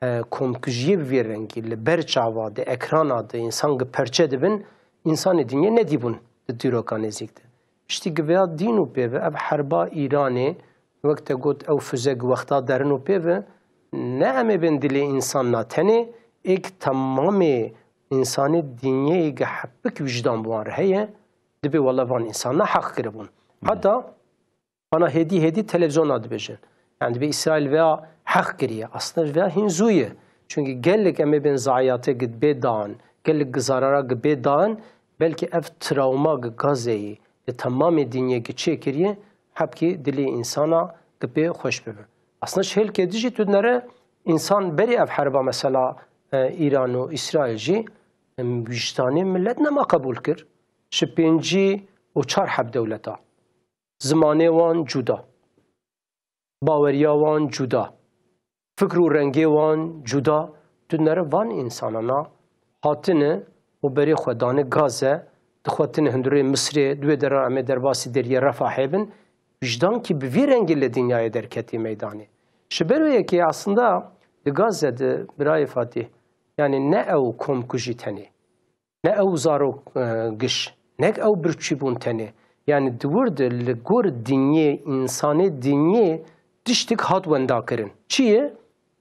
e, komkujiyê bi vê rengî li ber çava de, ekrana de însan gi perçe dibin, însanê dîniyê nedîbûn di dîroka nêzîk de. Piştî gi vêya dîn û pê ve ev herba Îranê, wek te got, ew füze gi wexta derin û pê ve, ne em ê bên dilê însan na tenê, êk temamê însanê dîniyê gi hepik wîjdan bi wan re heye, Dibê wela van însana heq kiribûn. Heta ana hêdî hêdî televîzyona dibêjin. Yani dibê Îsraîl veya heq kiriye. Aslında veya hîn zû ye. Çünkü gelek em ê bên zayiatê gi bê dan, gelek gi zarara gi bê dan, belkî ev travma gi Gazeyî, li temamê dinyê gi çêkiriye, hebkî dilê însana gi pê xweş bibe. Aslında ji hêlkê dijî tu dinere însan berî ev herba mesela, e, Îran û Îsraîl jî, em, wijdanê millet nema qebûl kir. Ji pêncî û çar heb dewleta. Zimanê wan cuda. Baweriya wan cuda. Fikr û rengê wan cuda. Tu dinere van însanana hatine û berê xwe dane Gaze, dixwetine hundirê Misirê, di wê dera em ê derbasî deriyê Refahê bin, wijdankî bi vî rengî li dinyayê derketî meydanê. Ji ber wê yekê aslında di Gaze de birayê Fatîh, yani ne ew komkujî tenê, ne ew zarok, e, giş, nek ew birçîbûn tenê. Yani di wir de li gor dinyê, însanê dinyê tiştik hat wendakirin. Çi ye?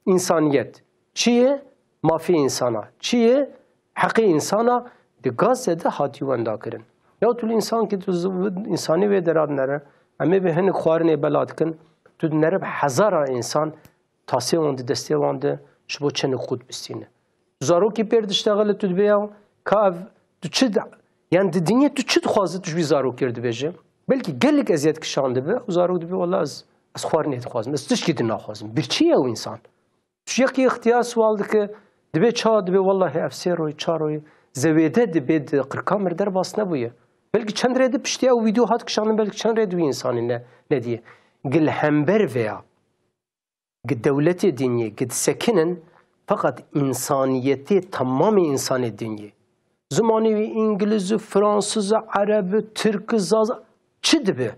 Însaniyet. Çi ye? Mafê însana. Çi ye? Heqê însana di Gazze de hatî wendakirin. Ya tu li însan ki tu z-, însanî wê dera dinere, em ê bi hinek xwarinê bela dikin, tu dinere bi hezara însan tasê wan di destê wan de ji bo çend qut bistîne. Zarokî pêr diştexile tu dibê ya ka ev tu çi di, yani di dinyê tu çi dixwaze tu ji wî zarokê re dibêje. Belkî gelek eziyet kişandibe û zarok dibê wela ez, ez xwarinê dixwazim, ez tişkî din naxwazim. Birçî ye ew însan. Tu yekî ixtiyar sual dike, dibê ça, dibê wellahî ev sê royî, çar royî, zewêde dibê di qirka mir derbas nebûye. Belkî çend rê di piştî ew vîdeo hat kişandin, belkî çend rê di wî însanî ne, nediye. Gi li hember veya, gi dewletê dinyê, gi disekinin, feqet însaniyetê, temamê însanê dinyê. Zimanê wî îngiliz, fransiz, ereb, tirk, zaz, çi dibe?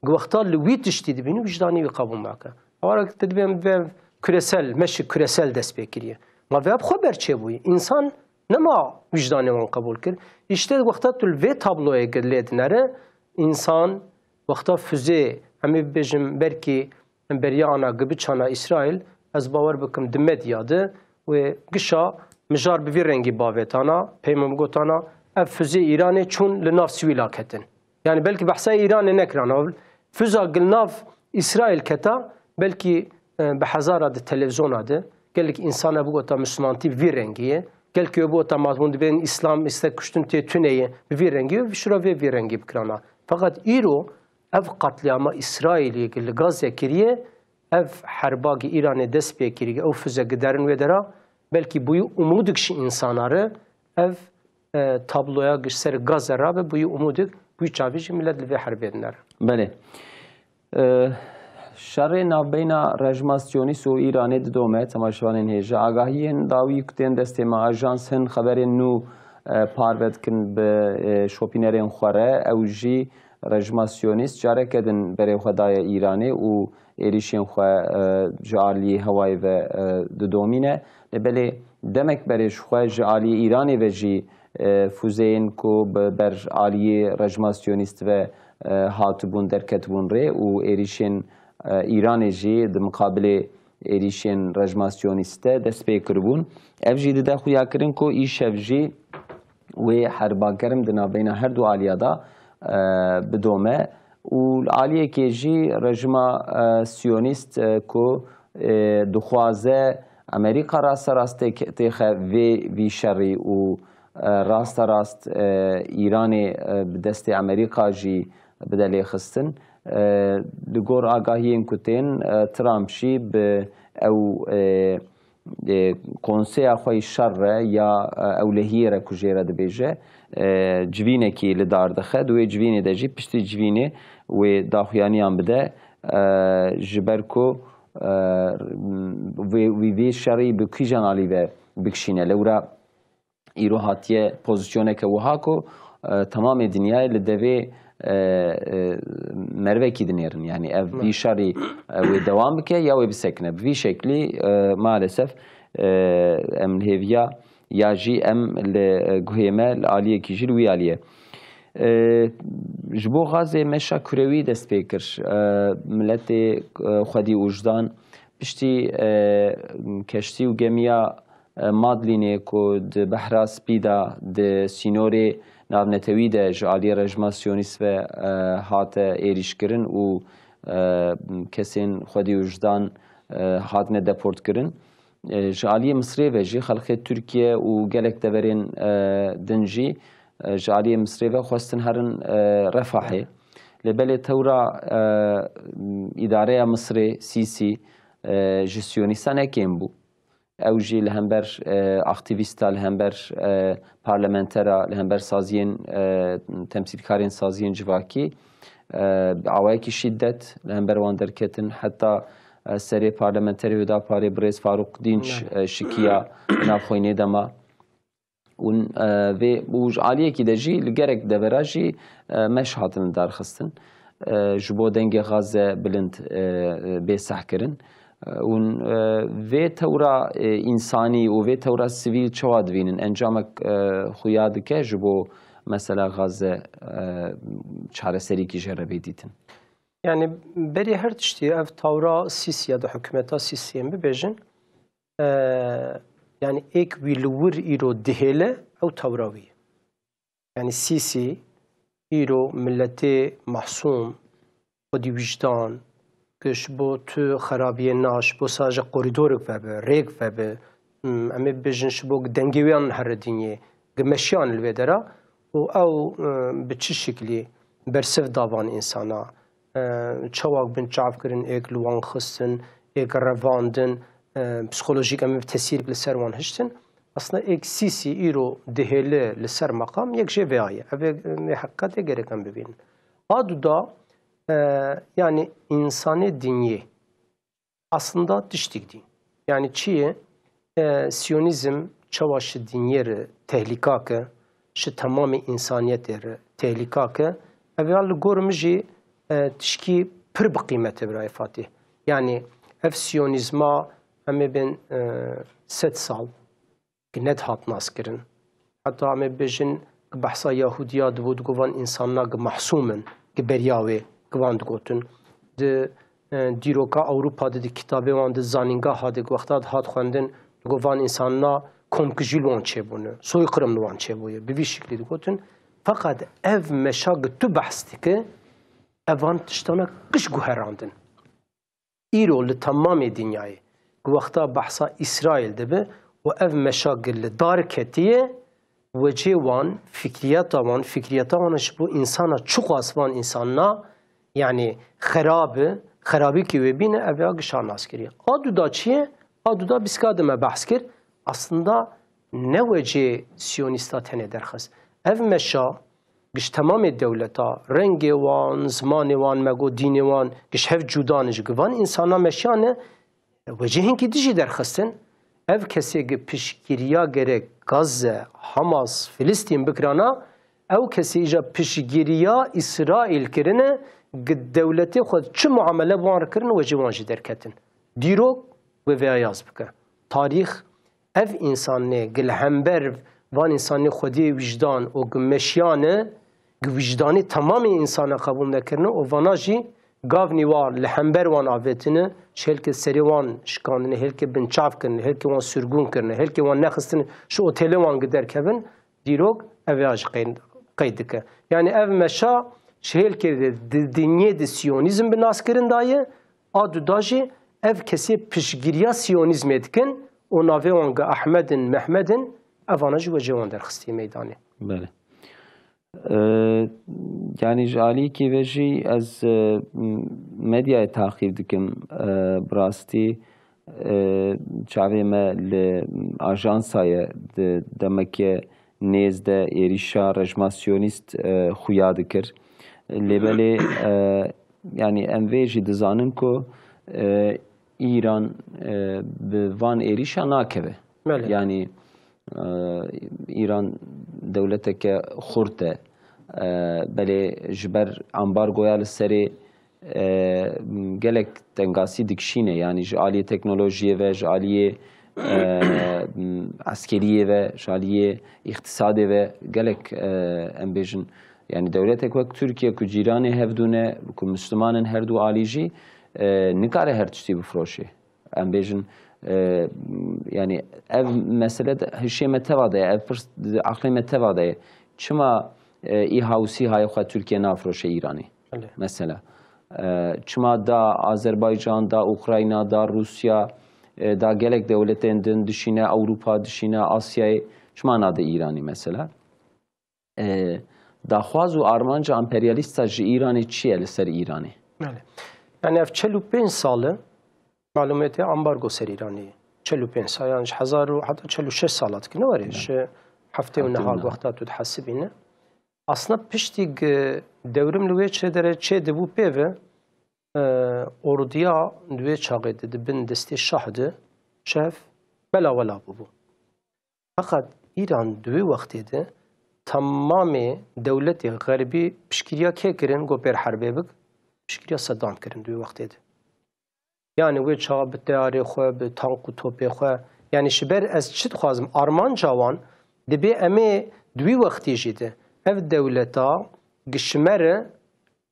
Gi wexta li wî tiştî dibînî, wijdanê wî qebûl nake. Ewara te dibê em vê küresel, meşi küresel dest pê kiriye. Ma vê bi xwe ber çêbûyî. Însan nema wijdanê wan qebûl kir. Îşte wexta tu li vê tabloyê lê dinere, însan wexta füzê, em ê bibêjin belkî Em beriya ana gi biçana Îsraîl, ez bawer bikim di medya de wê gişa mijar bi vî rengî bavêtana, peyman gotana, ev füzê Îranê çûn li nav sivîla ketin. Yani belkî behsa Îranê nekirana, füza gi li nav Îsraîl keta, belkî, e, bi hezara di televîzyona de, gelek însan ev bigota Mislimantî bi vî rengî ye, gelkî wê bigota ma hûn dibên Îslam, îste kuştin tê tune ye, bi vî rengî ye, şiro vê vî rengî bikirana. Feqet îro, Ev qetlîama Îsraîlê li Gazze kiriye, ev herba gi Îranê dest pê kiriye, ew füze gi derin wê dera, belkî bûyî umûdik ji însana re, ev, e, tabloya gi ser Gazze rabe bûyî umûdik, bûyî çavî jî milet li vê herbê dinere. Belê. E, şerê navbeyna rejma Siyonîst û Îranê didome, temaşevanên hêja. Agahiyên dawî ku tên destê me, ajans hin xeberên nû, e, parve dikin bi, e, şopînerên xwe re. Ew jî Rejima Siyonîst careke din berê xwe daye Îranê û êrîşên xwe, e, ji aliyê hewayê ve, e, didomîne. Lê belê demek berê ji xwe ji aliyê Îranê ve jî, e, fuzeyên ku bi ber aliyê rejima Siyonîst ve, e, hatibûn, derketibûn rê û êrîşên, e, Îranê jî di miqabilê êrîşên rejima Siyonîst de dest pê kiribûn. Ev jî dide xuyakirin ku îşev jî wê herba germ di navbeyna her du aliya de, e, bidome û li aliyekê jî rejima, e, Siyonîst, e, ku, e, dixwaze Amerîka rasterast têk-, têxe vê vî şerî û, e, rasterast, e, Îranê, e, bi destê Amerîka jî bide lêxistin. E, li gor agahiyên ku tên, e, Trump jî bi ew, e, e, konseya xwe yî şer re ya, e, ewlehiyê re ku jê re dibêje, e, civînekî li dar dixe. Di wê civînê de jî piştî civînê wê daxuyaniyan bide, e, ji ber ku, e, vê, vê, vê şerî bi kîjan alî ve bikişîne. Lewra îro hatiye pozisyoneke wiha ku, e, temamê dinyayê li devê, e, e, mervekî dinêrin. Yani ev vî şerî, e, wê dewam bike ya wê bisekine. Bi vî şeklî, e, maalesef, e, em li hêviya ya jî em li, e, guhê me li aliyekî jî li wî aliyê. E, ji bo Gazê meşa kurewî dest pê kir. E, miletê, e, xwedî û wijdan piştî, e, keştî û gemiya e, Madlînê ku di Behra Spî de di sînorê navnetewî de ji aliyê rejima Siyonîst ve, e, hate êrîşkirin û, e, kesên xwedî wijdan, e, hatine deportkirin. E, ji aliyê Misrê ve jî xelkê Tirkiye û gelek deverên, e, din jî, e, ji aliyê Misrê ve xwestin herin, e, Refahê. Lê belê tewra, e, îdareya Misrê, Sîsî, e, ji Siyonîstan ne kêm bû. Ew jî li hember, e, aktîvîsta, li hember, e, parlamentera, li hember saziyên, e, temsîlkarên saziyên civakî, e, bi awayekî şîdet li hember wan derketin. Heta, e, serê parlamenterê Hudaparê birêz Farûq Dînç, e, şikiya nav xwînê de ma. Û, e, vê, û ji aliyekî de jî li gerek devera jî, e, meş hatin darxistin. E, ji bo dengê Gaze bilind, e, bê sehkirin. E, û, e, vê tewra, e, însanî û vê tewra sivîl çawa divînin? Encamek, e, xuya dike ji bo mesela Gaze, e, çareserîkî jê re bê dîtin? Yani berî her tiştî ev tewra Sîsî ya da hikûmeta Sîsî em bibêjin, e, yani êk wî li wir îro dihêle ew tewra wî ye. Yani Sîsî îro miletê masûm, xwedî wijdan, ku ji bo tu xerabiyê na, ji bo saje korîdorek vebe, rêk vebe, hmm, em ê bibêjin ji bo dengê wê an here dinyê, gimeşiyan li wê dera û ew, e, bi çi şiklî bersiv da van însana, e, çawa bin çav kirin, êk li wan xistin, êk revandin, e, psîkolojîk em ê tesîrek li ser wan hiştin. Aslında êk Sîsî îro dihêli li ser meqam yek jê veya ye. Ev ê, ê heqîqetê gerek em bibînin. A du da, e, yani însanê dinyê aslında tiştik dî. Yani çi ye? E, Siyonîzm çawa ji dinyê re tehlîka ke, ji temamê însaniyetê re tehlîka ke, ev ya li gor min jî, e, tişkî pir bi qîmet e, birayê Fatîh. Yani ev Siyonîzma em ê bên, e, sed sal, ki nedihat naskirin. Heta em ê bêjin ki behsa Yahudiya dibû, digo van însanina ki mahsûm in, ki beriya wê, ki van digotin. Di, e, dîroka Ewropa de, di kitabê wan de, zanîngeha de, ki wexta dihat xwendin, digo van însanina komkujî li wan çêbûne, soykirim li wan çêbûye, bi vî şiklî digotin. Feqet ev meşa ki tu behs dike, ev van tiştana giş guherandin. Îro li temamê dinyayê, ku wexta behsa Îsraîl dibe û ev meşa gi li dar ketiye, wecê wan, fikriyeta wan, fikriyeta wan ji bo însana çiqas van însanina, yanî xerabi, xerabîkê wê bîne, ev ya gişa nas kiriye. A du da çi ye? A du da bîska de me behs kir. Aslında ne wecê siyonîsta tenê derxist. Ev meşa, giş temamê dewleta, rengê wan, zimanê wan, me got dînê wan, giş hev cuda ne ji gi van însana meşiyane, wecê hinkî dijî derxistin. Ev kesê gi piştgiriya gerek Gazze, Hamas, Filistîn bikirana, ew kesê îja piştgiriya Îsraîl kirine, gi dewletê xwe çi muamele bi wan re kirin, wecê wan jî derketin. Dîrok wê veya yaz bike. Tarîx ev însanê gi li hember van însanê xwediyê wijdan û gi meşiyane, gi wijdanê temamê însana qebûl nekirine û vana jî gavnî wan li hember wan avêtine, ji hêlkê serê wan şikandine, hêlkê binçav kirine, hêlkê wan sirgûn kirine, hêlkê wan nexistine, ji otêlê wan gi derkevin, dîrok ev ya jî qeyd, qeyd dike. Yanî ev meşa ji hêlkê di dinyê de siyonîzm bi naskirin daye, a du da jî ev kesê piştgiriya siyonîzmê dikin û navê wan gi Ehmed in, Mehmed in, evana jî wecê wan derxistiye meydanê. Belê. E, yanî ji aliyekî ve jî ez, e, medyayê taqîb dikim. E, bi rastî, e, çavê me li ajansa ye, di demeke nêz de êrîşa rejma siyonîst, e, xuya dikir. Lê belê, e, yanî em vê jî dizanin ku, e, Îran, e, bi van êrîşa nakeve. Belê. Yanî, e, Îran dewleteke xurt e. E, belê ji ber ambargoya li serê, e, gelek tengasî dikişîne. Yanî ji aliyê teknolojiyê ve, ji aliyê, e, eskeriyê ve, ji aliyê îqtisadê ve gelek, e, em bêjin, yanî dewletek wek Tirkiye ku cîranê hevdû ne, ku Misliman in her du alî jî, e, nikare her tiştî bifiroşê. Em bêjin, e, yani ev mesele de hişê me teva de ye, ev pirs di aqlê me teva de ye. Çima, e, îha û sîhayê xwe Tirkiye nafiroşe Îranê? Belê. Mesela. E, çima da Azerbaycan, da Ukrayna, da Rûsya, e, da gelek dewletên din dişîne, Ewropa dişîne, Asyayê, çima nade Îranî mesela? E, daxwaz û armanca emperyalîsta ji Îranê çi ye li ser Îranê? Belê. Yani ev çel û pênc sal e, malûmê te ambargo ser Îranê ye. Çel û pênc sal, yani ji hezar û heta çel û şeş sala dikine were, Evet. ji heftê û Heftê û neha neh. wexta tu dihesibîne. Aslında piştî gi dewrim li wê çê dere çê dibû pê ve, e, ordiya di wê çaxê de di bin destê şah de şev bela wela bûbû. Feqet Îran di wê wextê de temamê dewletê xerbî piştgiriya kê kirin, got pêr herbê bik, piştgiriya Sedam kirin di wê wextê de. Yani wê çawa bi teyarê xwe, bi tank û topê xwe, yani ji ber ez çi dixwazim, armanca wan dibê em ê di wî wextî jî de ev dewleta gi ji me re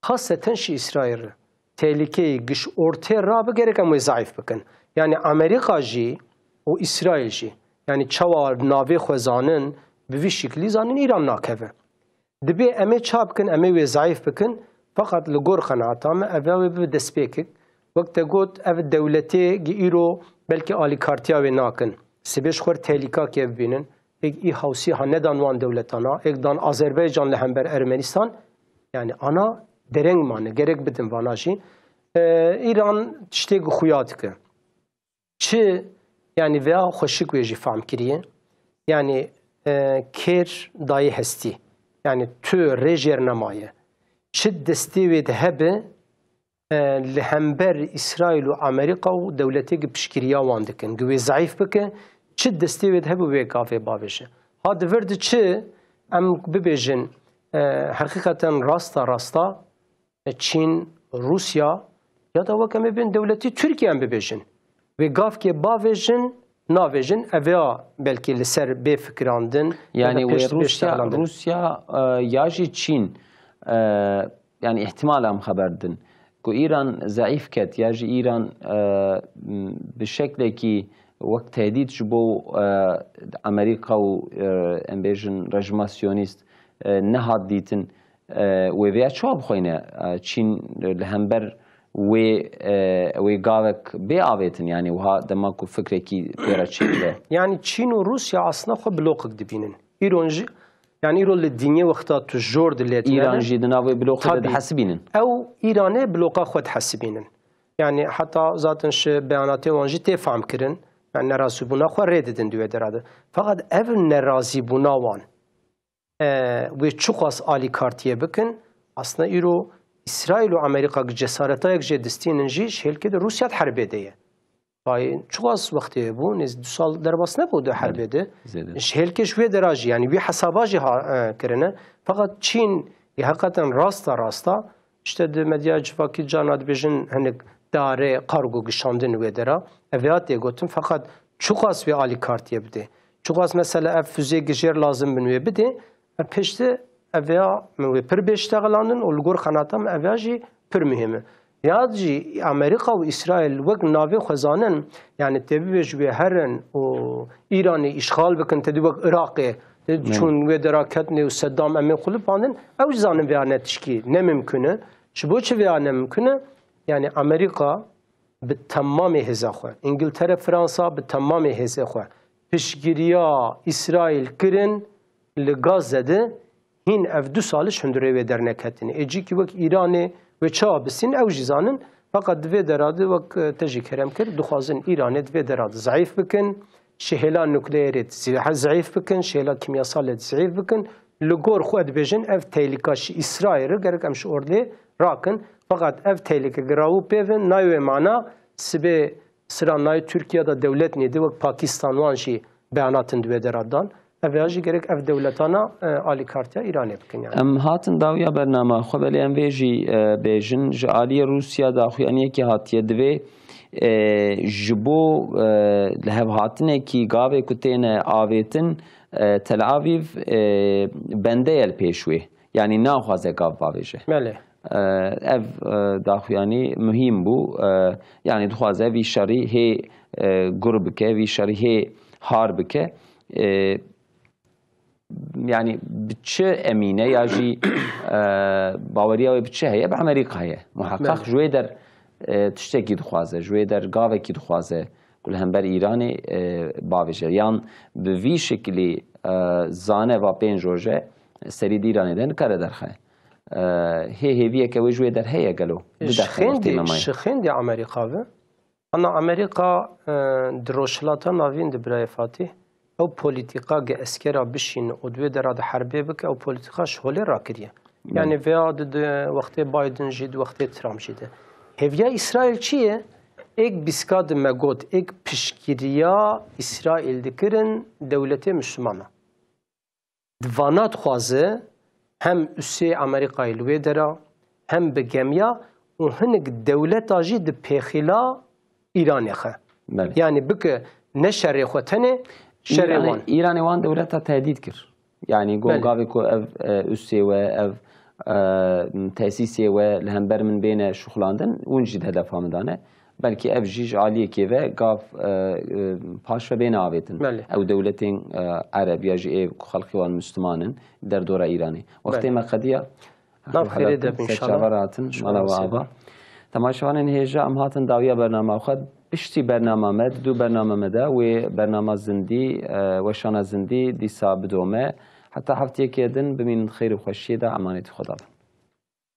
xaseten ji Îsraîl re tehlîkeyê giş ortê rabe, gerek em wê zeîf bikin. Yani Amerîka jî û Îsraîl jî, yani çawa navê xwe zanin, bi vî şiklî zanin Îran nakeve. Dibê em ê ça bikin, em ê wê zeîf bikin, feqet li gor qenaeta me ev ya wê bibe destpêkek. Wek te got, ev dewletê gi îro belkî alîkartiya wê nakin. Sibê ji xwe re tehlîka kê bibînin. Êk îha û sîha nedan wan dewletana, êk dan Azerbaycan li hember Ermenistan, yani ana dereng mane, gerek bidin vana jî. E, Îran tiştê ku xuya dike. Çi, yani veya xweşik wê jî fehm kiriye. Yani, e, kêr dayê hestî. Yani tu rê jêr nemaye. Çi destê wê de hebe, e, li hember Îsraîl û Amerîka û dewletê gi piştgiriya wan dikin, gi wê zeîf bike, çi destê wê de hebe wê gavê bavêje. Ha di vir de çi em bibêjin, e, heqîqeten rasta rasta, e, Çîn, Rûsya ya da wek em ê bên dewletî Tirkiye em bibêjin. Wê gavkê bavêjin, navêjin, ev ya belkî li ser bê fikirandin ya da Yani pêş wê bi Rûsya, şexlandin. Rûsya, e, ya jî Çîn, e, yani îhtimal em xeber din ku Îran zeîf ket ya jî Îran, e, m, bi şeklekî wek tehdît ji bo, e, Amerîka û, e, em bêjin rejima siyonîst, e, nehat dîtin, e, wê vêya çawa bixweyne? E, Çîn li hember wê, e, wê gavek bê avêtin, yani wiha dema ku fikrekî pê re çêdibe. Yani Çîn û Rûsya aslında xwe blokek dibînin. Îron jî, yani îro li dinyê wexta tu jor dilê Îran jî di nav wê bloqê de Tabii. dihesibînin. Ew Îranê bloqa xwe dihesibînin. Yani heta zaten ji beyanatê wan jî tê fam kirin. Yani nerazîbûna xwe rê didin di wê dera de. Feqet ev nerazîbûna wan, e, wê çiqas alîkartiyê bikin, aslında îro Îsraîl û Amerîka gi cesaretayek jê distînin jî ji hêlkê de Rûsya di herbê de ye. Vay, çiqas wextê bû, nêz du sal derbas nebû di herbê de. Zêde. Ji hêlkê ji wê dera jî, yani wî hesaba jî ha, e, kirine. Feqet Çîn, e, heqeten rasta rasta, işte di medya civakî carna dibêjin hinek dare kargo gişandin wê dera. Ev ya tê gotin, feqet çiqas wê alîkartiyê bidê. Çiqas mesela ev füzê gijêr lazim bin wê bidê, ev pêştê ev ya min wê pir bê ştexelandin û li gor qenata min ev ya jî pir muhîm e. Ya jî Amerîka û Îsraîl wek navê xwe zanin, yani tê bibê ji wê herin û Îranê îşxal bikin, tedî wek Iraqê, tedî Evet. çûn wê dera ketinê û Seddam em ê xulipandin, ew jî zanin vêya ne tişkî ne mimkun e. Ji bo çi vêya ne mimkun e? Yani Amerîka bi temamê hêza xwe, Îngiltere, Fransa bi temamê hêzê xwe piştgiriya Îsraîl kirin li Gazze de, hîn ev du sal ji hundirê wê derneketin. Ê cîkî wek Îranê wê çawa bisîn, ew jî zanin. Feqet di vê dera de wek, e, te jî kerem kir, dixwazin Îranê di vê dera de zeîf bikin, ji hêla nukleerê de zî-, zeîf bikin, ji hêla kîmyasalê de zeîf bikin. Li gor xwe dibêjin, ev tehlîka ji Îsraîl re gerek em ji ordê rakin. Feqet ev tehlîke gi rawû pê ve nayê wê mana sibê sira nayê Tirkiye de dewlet nêdî, wek Pakistan wan jî beyanatin di wê dera dan. Ev ya jî gerek ev dewletana, e, alîkartiya Îranê bikin yani. Em hatin dawiya bernama xwe, belê em vê jî, e, bêjin. Ji aliyê Rûsya daxuyaniyekî hatiye divê, e, ji bo, e, lihevhatinekî gavê ku têne avêtin, e, Tel Aviv, e, bende ye li pêş wê. Yani naxwaze gav bavêje. Belê. E, ev, e, daxuyanî muhîm bû. E, yanî dixwaze vî şerî hê, e, gur bike, vî şerî hê har bike. E, yanî bi çi emîne ya jî, e, baweriya wê bi çi heye? Bi Amerîka heye. Muheqeq Belê. ji wê der, e, tiştekî dixwaze, ji wê der gavekî dixwaze ku li hember Îranê, e, bavêje. Yan bi vî şiklî, e, zane va pênc roje serî di Îranê de nikare derxe. E, hê hêviyeke wê ji wê der heye gelo? Ji Biderxe xêndî, wextê me mayî. ji xêndî Amerîka ve. Ana Amerîka, e, di Rojhilata Navîn de birayê Fatîh, ew polîtîka ge eskera bişîne û di wê dera de herbê bike, ew polîtîka ji holê rakiriye. Belê. Yanî veya di, di wextê Biden jî, di wextê Trump jî de. Hêviya Îsraîl çi ye? Êk bîska di me got, êk piştgiriya Îsraîl dikirin dewletê Mislimana. Di vana dixwaze hem usê Amerîkayê li wê dera, hem bi gemiya û hinek dewleta jî di pêxîla Îranê xe. Belê. Yanî bike ne şerê xwe tenê, şerê Îranê, wan. Îranê wan dewleta tehdît kir. Yanî got Belê. gavê ku ev, e, usê we, ev, e, tesîsê we li hember min bêne şuxlandin, hûn jî di hedefa min de ne. Belkî ev jî ji aliyekê ve gav, e, e, paş ve bêne avêtin. Belê. Ew dewletên, e, Ereb ya jî ê ku xelkê wan Misliman in, derdora Îranê. Wextê Belê. me qediya. Nav xêrê de bin, Ser inşallah. çava rahatin, Şükür mala ve olsun. ava. Temaşevanên hêja, em hatin dawiya bernama xwe. Piştî bernama me, di du bernama me de, wê bernama zindî, e, weşana zindî dîsa bidome. Heta heftiyekê din, bimînin xêr û xweşiyê de, emanetî Xweda bin.